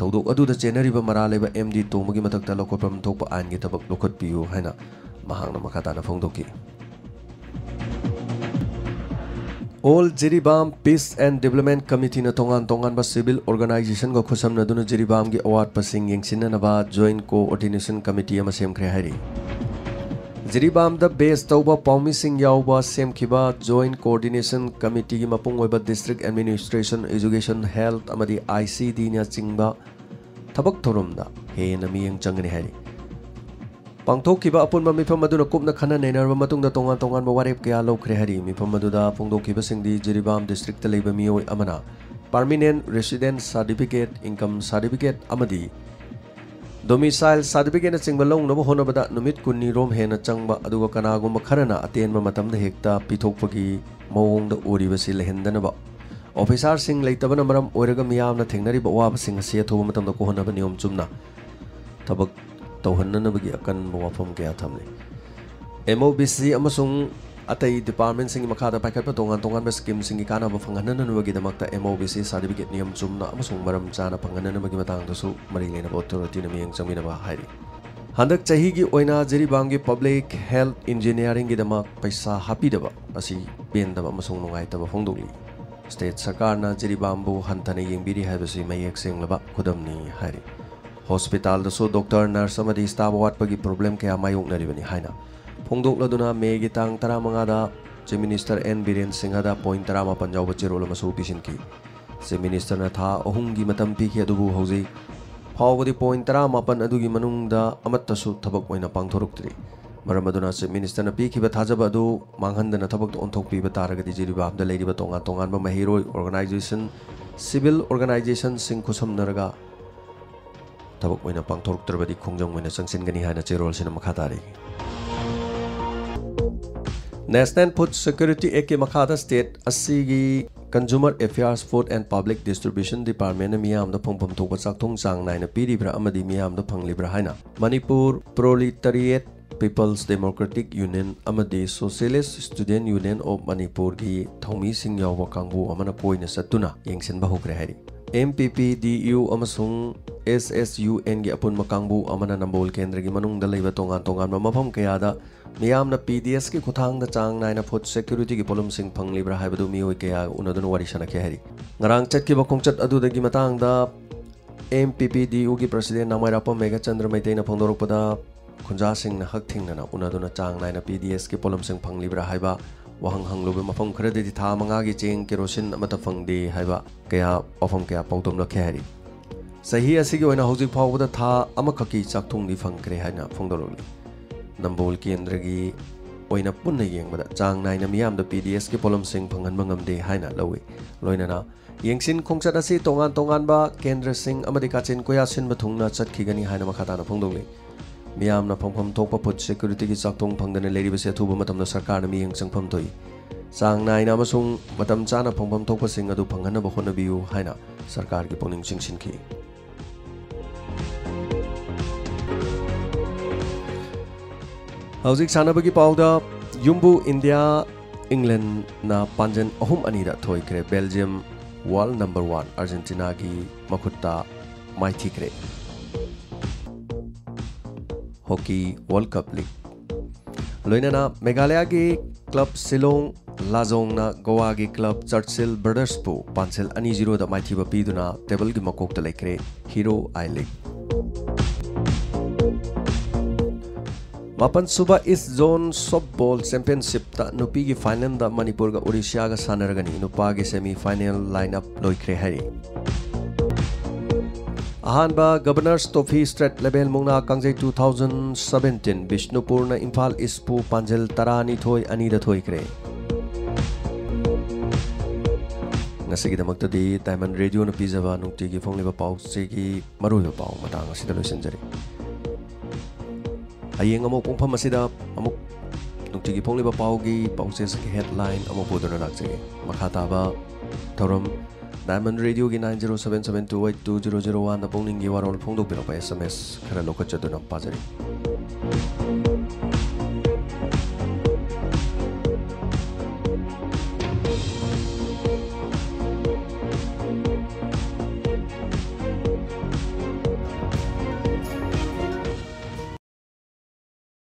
ꯊꯧꯗꯣꯛ ꯑꯗꯨꯗ ꯆꯦꯟꯅꯔꯤꯕ ꯃꯔꯥꯜ ꯂꯩꯕ ꯑꯦꯝ ꯗꯤ ꯇꯣꯝꯕꯒꯤ ꯃꯊꯛꯇ ꯂꯧꯈꯠꯐꯝ ꯊꯣꯛꯄ ꯑꯥꯏꯟꯒꯤ ꯊꯕꯛ ꯂꯧꯈꯠꯄꯤꯌꯨ ꯍꯥꯏꯅ ꯃꯍꯥꯛꯅ ꯃꯈꯥ ꯇꯥꯅ ꯐꯣꯡꯗꯣꯛꯈꯤ꯫ All Jiribam Peace and Development Committeeꯅ ꯇꯣꯉꯥꯟ ꯇꯣꯉꯥꯟꯕ civil organizationꯒ ꯈꯨꯠꯁꯝꯅꯗꯨꯅ ꯖꯤꯔꯤꯕꯥꯝꯒꯤ ꯑꯋꯥꯠꯄꯁꯤꯡ ꯌꯦꯡꯁꯤꯟꯅꯅꯕ Joint Coordination Committee ꯑꯃ ꯁꯦꯝꯈ꯭ꯔꯦ ꯍꯥꯏꯔꯤ꯫ ꯖꯤꯔꯤꯕꯥꯝꯗ base ꯇꯧꯕ ꯄꯥꯎꯃꯤꯁꯤꯡ ꯌꯥꯎꯕ ꯁꯦꯝꯈꯤꯕ Joint Coordination Committeeꯒꯤ ꯃꯄꯨꯡ ꯑꯣꯏꯕ District Administration, Education, Health ꯑꯃꯗꯤ I C Dꯅ ꯆꯤꯡꯕ ꯊꯕꯛ ꯊꯧꯔꯝꯗ ꯍꯦꯟꯅ ꯃꯤꯠꯌꯦꯡ ꯆꯪꯒꯅꯤ ꯍꯥꯏꯔꯤ꯫ ꯄꯥꯡꯊꯣꯛꯈꯤꯕ ꯑꯄꯨꯟꯕ ꯃꯤꯐꯝ ꯑꯗꯨꯅ ꯀꯨꯞꯅ ꯈꯟꯅ ꯅꯩꯅꯔꯕ ꯃꯇꯨꯡꯗ ꯇꯣꯉꯥꯟ ꯇꯣꯉꯥꯟꯕ ꯋꯥꯔꯦꯞ ꯀꯌꯥ ꯂꯧꯈ꯭ꯔꯦ ꯍꯥꯏꯔꯤ꯫ ꯃꯤꯐꯝ ꯑꯗꯨꯗ ꯐꯣꯡꯗꯣꯛꯈꯤꯕꯁꯤꯡꯗꯤ ꯖꯤꯔꯤꯕꯥꯝ districtꯇ ꯂꯩꯕ ꯃꯤꯑꯣꯏ ꯑꯃꯅ permanent residence certificate, income certificate ꯑꯃꯗꯤ domicile certificateꯅꯆꯤꯡꯕ ꯂꯧꯅꯕ ꯍꯣꯠꯅꯕꯗ ꯅꯨꯃꯤꯠ ꯀꯨꯟꯅꯤ ꯔꯣꯝ ꯍꯦꯟꯅ ꯆꯪꯕ, ꯑꯗꯨꯒ ꯀꯅꯥꯒꯨꯝꯕ ꯈꯔꯅ ꯑꯇꯦꯟꯕ ꯃꯇꯝꯗ ꯍꯦꯛꯇ ꯄꯤꯊꯣꯛꯄꯒꯤ ꯃꯑꯣꯡꯗ ꯎꯔꯤꯕꯁꯤ ꯂꯩꯍꯟꯗꯅꯕ, officerꯁꯤꯡ ꯂꯩꯇꯕꯅ ꯃꯔꯝ ꯑꯣꯏꯔꯒ ꯃꯤꯌꯥꯝꯅ ꯊꯦꯡꯅꯔꯤꯕ ꯑꯋꯥꯕꯁꯤꯡ ꯑꯁꯤ ꯑꯊꯨꯕ ꯃꯇꯝꯗ ꯀꯣꯛꯍꯟꯅꯕ ꯅꯤꯌꯣꯝ ꯆꯨꯝꯅ ꯊꯕꯛ ꯇꯧꯍꯟꯅꯅꯕꯒꯤ ꯑꯀꯟꯕ ꯋꯥꯐꯝ ꯀꯌꯥ ꯊꯝꯂꯤ꯫ M O B C ꯑꯃꯁꯨꯡ ꯑꯇꯩ departmentꯁꯤꯡꯒꯤ ꯃꯈꯥꯗ ꯄꯥꯏꯈꯠꯄ ꯇꯣꯉꯥꯟ ꯇꯣꯉꯥꯟꯕ schemeꯁꯤꯡꯒꯤ ꯀꯥꯟꯅꯕ ꯐꯪꯍꯟꯅꯅꯕꯒꯤꯗꯃꯛꯇ M O B C certificate ꯅꯤꯌꯝ ꯆꯨꯝꯅ ꯑꯃꯁꯨꯡ ꯃꯔꯝ ꯆꯥꯅ ꯐꯪꯍꯟꯅꯅꯕꯒꯤ ꯃꯇꯥꯡꯗꯁꯨ ꯃꯔꯤ ꯂꯩꯅꯕ authorityꯅ ꯃꯤꯠꯌꯦꯡ ꯆꯪꯕꯤꯅꯕ ꯍꯥꯏꯔꯤ꯫ ꯍꯟꯗꯛ ꯆꯍꯤꯒꯤ ꯑꯣꯏꯅ ꯖꯤꯔꯤꯕꯥꯝꯒꯤ public health engineeringꯒꯤꯗꯃꯛ ꯄꯩꯁꯥ ꯍꯥꯞꯄꯤꯗꯕ ꯑꯁꯤ ꯄꯦꯟꯗꯕ ꯑꯃꯁꯨꯡ ꯅꯨꯡꯉꯥꯏꯇꯕ ꯐꯣꯡꯗꯣꯛꯂꯤ꯫ State ꯁꯔꯀꯥꯔꯅ ꯖꯤꯔꯤꯕꯥꯝꯕꯨ ꯍꯟꯊꯅ ꯌꯦꯡꯕꯤꯔꯤ ꯍꯥꯏꯕꯁꯤ ꯃꯌꯦꯛ ꯁꯦꯡꯂꯕ ꯈꯨꯗꯝꯅꯤ ꯍꯥꯏꯔꯤ꯫ Hospitalꯗꯁꯨ doctor, nurse ꯑꯃꯗꯤ staff ꯑꯋꯥꯠꯄꯒꯤ problem ꯀꯌꯥ ꯃꯥꯌꯣꯛꯅꯔꯤꯕꯅꯤ ꯍꯥꯏꯅ ꯐꯣꯡꯗꯣꯛꯂꯗꯨꯅ Mayꯒꯤ ꯇꯥꯡ ꯇꯔꯥꯃꯉꯥꯗ Chief Minister N Biren ꯁꯤꯡꯍꯗ point ꯇꯔꯥꯃꯥꯄꯟ ꯌꯥꯎꯕ ꯆꯦꯔꯣꯜ ꯑꯃꯁꯨ ꯄꯤꯁꯤꯟꯈꯤ꯫ Chief Ministerꯅ ꯊꯥ ꯑꯍꯨꯝꯒꯤ ꯃꯇꯝ ꯄꯤꯈꯤ, ꯑꯗꯨꯕꯨ ꯍꯧꯖꯤꯛ ꯐꯥꯎꯕꯗꯤ ꯄꯣꯏꯟ ꯇꯔꯥꯃꯥꯄꯟ ꯑꯗꯨꯒꯤ ꯃꯅꯨꯡꯗ ꯑꯃꯠꯇꯁꯨ ꯊꯕꯛ ꯑꯣꯏꯅ ꯄꯥꯡꯊꯣꯔꯛꯇ꯭ꯔꯤ꯫ ꯃꯔꯝ ꯑꯗꯨꯅ Chief Minister ꯅ ꯄꯤꯈꯤꯕ ꯊꯥꯖꯕ ꯑꯗꯨ ꯃꯥꯡꯍꯟꯗꯅ ꯊꯕꯛꯇ ꯑꯣꯟꯊꯣꯛꯄꯤꯕ ꯇꯥꯔꯒꯗꯤ ꯖꯤꯔꯤꯕꯥꯝꯗ ꯂꯩꯔꯤꯕ ꯇꯣꯉꯥꯟ ꯇꯣꯉꯥꯟꯕ ꯃꯍꯩꯔꯣꯏ organization, civil organization ꯁꯤꯡ ꯈꯨꯠꯁꯝꯅꯔꯒ ꯊꯕꯛ ꯑꯣꯏꯅ ꯄꯥꯡꯊꯣꯔꯛꯇ꯭ꯔꯕꯗꯤ ꯈꯣꯡꯖꯪ ꯑꯣꯏꯅ ꯆꯪꯁꯤꯟꯒꯅꯤ ꯍꯥꯏꯅ ꯆꯦꯔꯣꯜꯁꯤꯅ ꯃꯈꯥ ꯇꯥꯔꯤ꯫ National Food Security Act ꯀꯤ ꯃꯈꯥꯗ state ꯑꯁꯤꯒꯤ Consumer Affairs, Food and Public Distribution Department ꯅ ꯃꯤꯌꯥꯝꯗ ꯐꯪꯐꯝ ꯊꯣꯛꯄ ꯆꯥꯛꯊꯣꯡ ꯆꯥꯡ ꯅꯥꯏꯅ ꯄꯤꯔꯤꯕ꯭ꯔꯥ ꯑꯃꯗꯤ ꯃꯤꯌꯥꯝꯗ ꯐꯪꯂꯤꯕ꯭ꯔꯥ ꯍꯥꯏꯅ Manipur Proletariat People's Democratic Union ꯑꯃꯗꯤ Socialist Student Union of Manipur ꯒꯤ ꯊꯧꯃꯤꯁꯤꯡ ꯌꯥꯎꯕ ꯀꯥꯡꯕꯨ ꯑꯃꯅ ꯀꯣꯏꯅ ꯆꯠꯇꯨꯅ ꯌꯦꯡꯁꯤꯟꯕ ꯍꯧꯈ꯭ꯔꯦ ꯍꯥꯏꯔꯤ꯫ M P P D U ꯑꯃꯁꯨꯡ S S U N ꯒꯤ ꯑꯄꯨꯟꯕ ꯀꯥꯡꯕꯨ ꯑꯃꯅ ꯅꯝꯕꯣꯜ ꯀꯦꯟꯗ꯭ꯔꯒꯤ ꯃꯅꯨꯡꯗ ꯂꯩꯕ ꯇꯣꯉꯥꯟ ꯇꯣꯉꯥꯟꯕ ꯃꯐꯝ ꯀꯌꯥꯗ ꯃꯤꯌꯥꯝꯅ P D S ꯀꯤ ꯈꯨꯠꯊꯥꯡꯗ ꯆꯥꯡ ꯅꯥꯏꯅ food security ꯒꯤ ꯄꯣꯠꯂꯝꯁꯤꯡ ꯐꯪꯂꯤꯕ꯭ꯔꯥ ꯍꯥꯏꯕꯗꯨ ꯃꯤꯑꯣꯏ ꯀꯌꯥꯒ ꯎꯅꯗꯨꯅ ꯋꯥꯔꯤ ꯁꯥꯟꯅꯈꯤ ꯍꯥꯏꯔꯤ꯫ ꯉꯔꯥꯡ ꯆꯠꯈꯤꯕ ꯈꯣꯡꯆꯠ ꯑꯗꯨꯗꯒꯤ ꯃꯇꯥꯡꯗ M P P D U ꯒꯤ President ꯅꯥꯃꯥꯏꯔꯥꯛꯄꯝ ꯃꯦꯘꯆꯟꯗ꯭ꯔ ꯃꯩꯇꯩꯅ ꯐꯣꯡꯗꯣꯔꯛꯄꯗ, ꯈꯨꯟꯖꯥꯁꯤꯡꯅ ꯍꯛꯊꯦꯡꯅꯅ ꯎꯅꯗꯨꯅ ꯆꯥꯡ ꯅꯥꯏꯅ P D S ꯀꯤ ꯄꯣꯠꯂꯝꯁꯤꯡ ꯐꯪꯂꯤꯕ꯭ꯔꯥ ꯍꯥꯏꯕ ꯋꯥꯍꯪ ꯍꯪꯂꯨꯕ ꯃꯐꯝ ꯈꯔꯗꯗꯤ ꯊꯥ ꯃꯉꯥꯒꯤ ꯆꯦꯡ, ꯀꯦꯔꯣꯁꯤꯟ ꯑꯃꯠꯇ ꯐꯪꯗꯦ ꯍꯥꯏꯕ ꯀꯌꯥ, ꯋꯥꯐꯝ ꯀꯌꯥ ꯄꯥꯎꯗꯝꯂꯛꯈꯤ ꯍꯥꯏꯔꯤ꯫ ꯆꯍꯤ ꯑꯁꯤꯒꯤ ꯑꯣꯏꯅ ꯍꯧꯖꯤꯛ ꯐꯥꯎꯕꯗ ꯊꯥ ꯑꯃꯈꯛꯀꯤ ꯆꯥꯛꯊꯨꯡꯗꯤ ꯐꯪꯈ꯭ꯔꯦ ꯍꯥꯏꯅ ꯐꯣꯡꯗꯣꯔꯛꯂꯤ꯫ ꯅꯝꯕꯣꯜ ꯀꯦꯟꯗ꯭ꯔꯒꯤ ꯑꯣꯏꯅ ꯄꯨꯟꯅ ꯌꯦꯡꯕꯗ ꯆꯥꯡ ꯅꯥꯏꯅ ꯃꯤꯌꯥꯝꯗ P D S ꯀꯤ ꯄꯣꯠꯂꯝꯁꯤꯡ ꯐꯪꯍꯟꯕ ꯉꯝꯗꯦ ꯍꯥꯏꯅ ꯂꯧꯏ꯫ ꯂꯣꯏꯅꯅ ꯌꯦꯡꯁꯤꯟ ꯈꯣꯡꯆꯠ ꯑꯁꯤ ꯇꯣꯉꯥꯟ ꯇꯣꯉꯥꯟꯕ ꯀꯦꯟꯗ꯭ꯔꯁꯤꯡ ꯑꯃꯗꯤ ꯀꯥꯆꯤꯟ ꯀꯣꯌꯥ ꯁꯤꯟꯕ ꯊꯨꯡꯅ ꯆꯠꯈꯤꯒꯅꯤ ꯍꯥꯏꯅ ꯃꯈꯥ ꯇꯥꯅ ꯐꯣꯡꯗꯣꯛꯂꯤ꯫ ꯃꯤꯌꯥꯝꯅ ꯐꯪꯐꯝ ꯊꯣꯛꯄ food security ꯒꯤ ꯆꯥꯛꯊꯣꯡ ꯐꯪꯗꯅ ꯂꯩꯔꯤꯕꯁꯤ ꯑꯊꯨꯕ ꯃꯇꯝꯗ ꯁꯔꯀꯥꯔꯅ ꯃꯤꯠꯌꯦꯡ ꯆꯪꯐꯝ ꯊꯣꯛꯏ꯫ ꯆꯥꯡ ꯅꯥꯏꯅ ꯑꯃꯁꯨꯡ ꯃꯇꯝ ꯆꯥꯅ ꯐꯪꯐꯝ ꯊꯣꯛꯄꯁꯤꯡ ꯑꯗꯨ ꯐꯪꯍꯟꯅꯕ ꯍꯣꯠꯅꯕꯤꯌꯨ ꯍꯥꯏꯅ ꯁꯔꯀꯥꯔꯒꯤ ꯄꯨꯛꯅꯤꯡ ꯆꯤꯡꯁꯤꯟꯈꯤ꯫ ꯍꯧꯖꯤꯛ ꯁꯥꯟꯅꯕꯒꯤ ꯄꯥꯎꯗ, ꯌꯨꯝꯕꯨ ꯏꯟꯗꯤꯌꯥ ꯏꯪꯂꯦꯟꯅ ꯄꯥꯟꯖꯟ ꯑꯍꯨꯝ ꯑꯅꯤꯗ ꯊꯣꯏꯈ꯭ꯔꯦ꯫ ꯕꯦꯜꯖꯤꯌꯝ world number one ꯑꯥꯔꯖꯦꯟꯇꯤꯅꯥꯒꯤ ꯃꯈꯨꯠꯇ ꯃꯥꯏꯊꯤꯈ꯭ꯔꯦ꯫ Hockey World Cup League꯫ ꯂꯣꯏꯅꯅ ꯃꯦꯘꯥꯂꯌꯥꯒꯤ club ꯁꯤꯂꯣꯡ ꯂꯥꯖꯣꯡꯅ ꯒꯣꯋꯥꯒꯤ club ꯆꯔꯆꯤꯜ ꯕ꯭ꯔꯗꯔꯁꯄꯨ ꯄꯥꯟꯁꯤꯜ ꯑꯅꯤ ꯖꯤꯔꯣꯗ ꯃꯥꯏꯊꯤꯕ ꯄꯤꯗꯨꯅ ꯇꯦꯕꯜꯒꯤ ꯃꯀꯣꯛꯇ ꯂꯩꯈ꯭ꯔꯦ꯫ Hero I League꯫ ꯃꯥꯄꯟ ꯁꯨꯕ East Zone Softball Championship ꯇ ꯅꯨꯄꯤꯒꯤ final ꯗ ꯃꯅꯤꯄꯨꯔꯒ ꯑꯣꯔꯤꯁꯤꯌꯥꯒ ꯁꯥꯟꯅꯔꯒꯅꯤ꯫ ꯅꯨꯄꯥꯒꯤ semi final line up ꯂꯣꯏꯈ꯭ꯔꯦ ꯍꯥꯏꯔꯤ꯫ ꯑꯍꯥꯟꯕ Governor's Trophy State Level ꯃꯨꯛꯅꯥ ꯀꯥꯡꯖꯩ two thousand seventeen ꯕꯤꯁꯅꯨꯄꯨꯔꯅ ꯏꯝꯐꯥꯜ ꯏꯁꯄꯨ ꯄꯥꯟꯖꯜ ꯇꯔꯥꯅꯤꯊꯣꯏ ꯑꯅꯤꯗ ꯊꯣꯏꯈ꯭ꯔꯦ꯫ ꯉꯁꯤꯒꯤꯗꯃꯛꯇꯗꯤ Diamond Radioꯅ ꯄꯤꯖꯕ ꯅꯨꯡꯇꯤꯒꯤ ꯐꯣꯡꯂꯤꯕ ꯄꯥꯎꯆꯦꯒꯤ ꯃꯔꯨꯑꯣꯏꯕ ꯄꯥꯎ ꯃꯇꯥꯡ ꯑꯁꯤꯗ ꯂꯣꯏꯁꯤꯟꯖꯔꯤ꯫ ꯍꯌꯦꯡ ꯑꯃꯨꯛ ꯄꯨꯡꯐꯝ ꯑꯁꯤꯗ ꯑꯃꯨꯛ ꯅꯨꯡꯇꯤꯒꯤ ꯐꯣꯡꯂꯤꯕ ꯄꯥꯎꯒꯤ ꯄꯥꯎꯆꯦꯁꯤꯒꯤ headline ꯑꯃꯨꯛ ꯄꯨꯗꯨꯅ ꯂꯥꯛꯆꯒꯦ꯫ ꯃꯈꯥ ꯇꯥꯕ ꯊꯧꯔꯝ Diamond Radioꯒꯤ nine zero seven seven two eight two zero zero oneꯗ ꯄꯨꯛꯅꯤꯡꯒꯤ ꯋꯥꯔꯣꯜ ꯐꯣꯡꯗꯣꯛꯄꯤꯔꯛꯄ S M S ꯈꯔ ꯂꯧꯈꯠꯆꯗꯨꯅ ꯄꯥꯖꯔꯤ꯫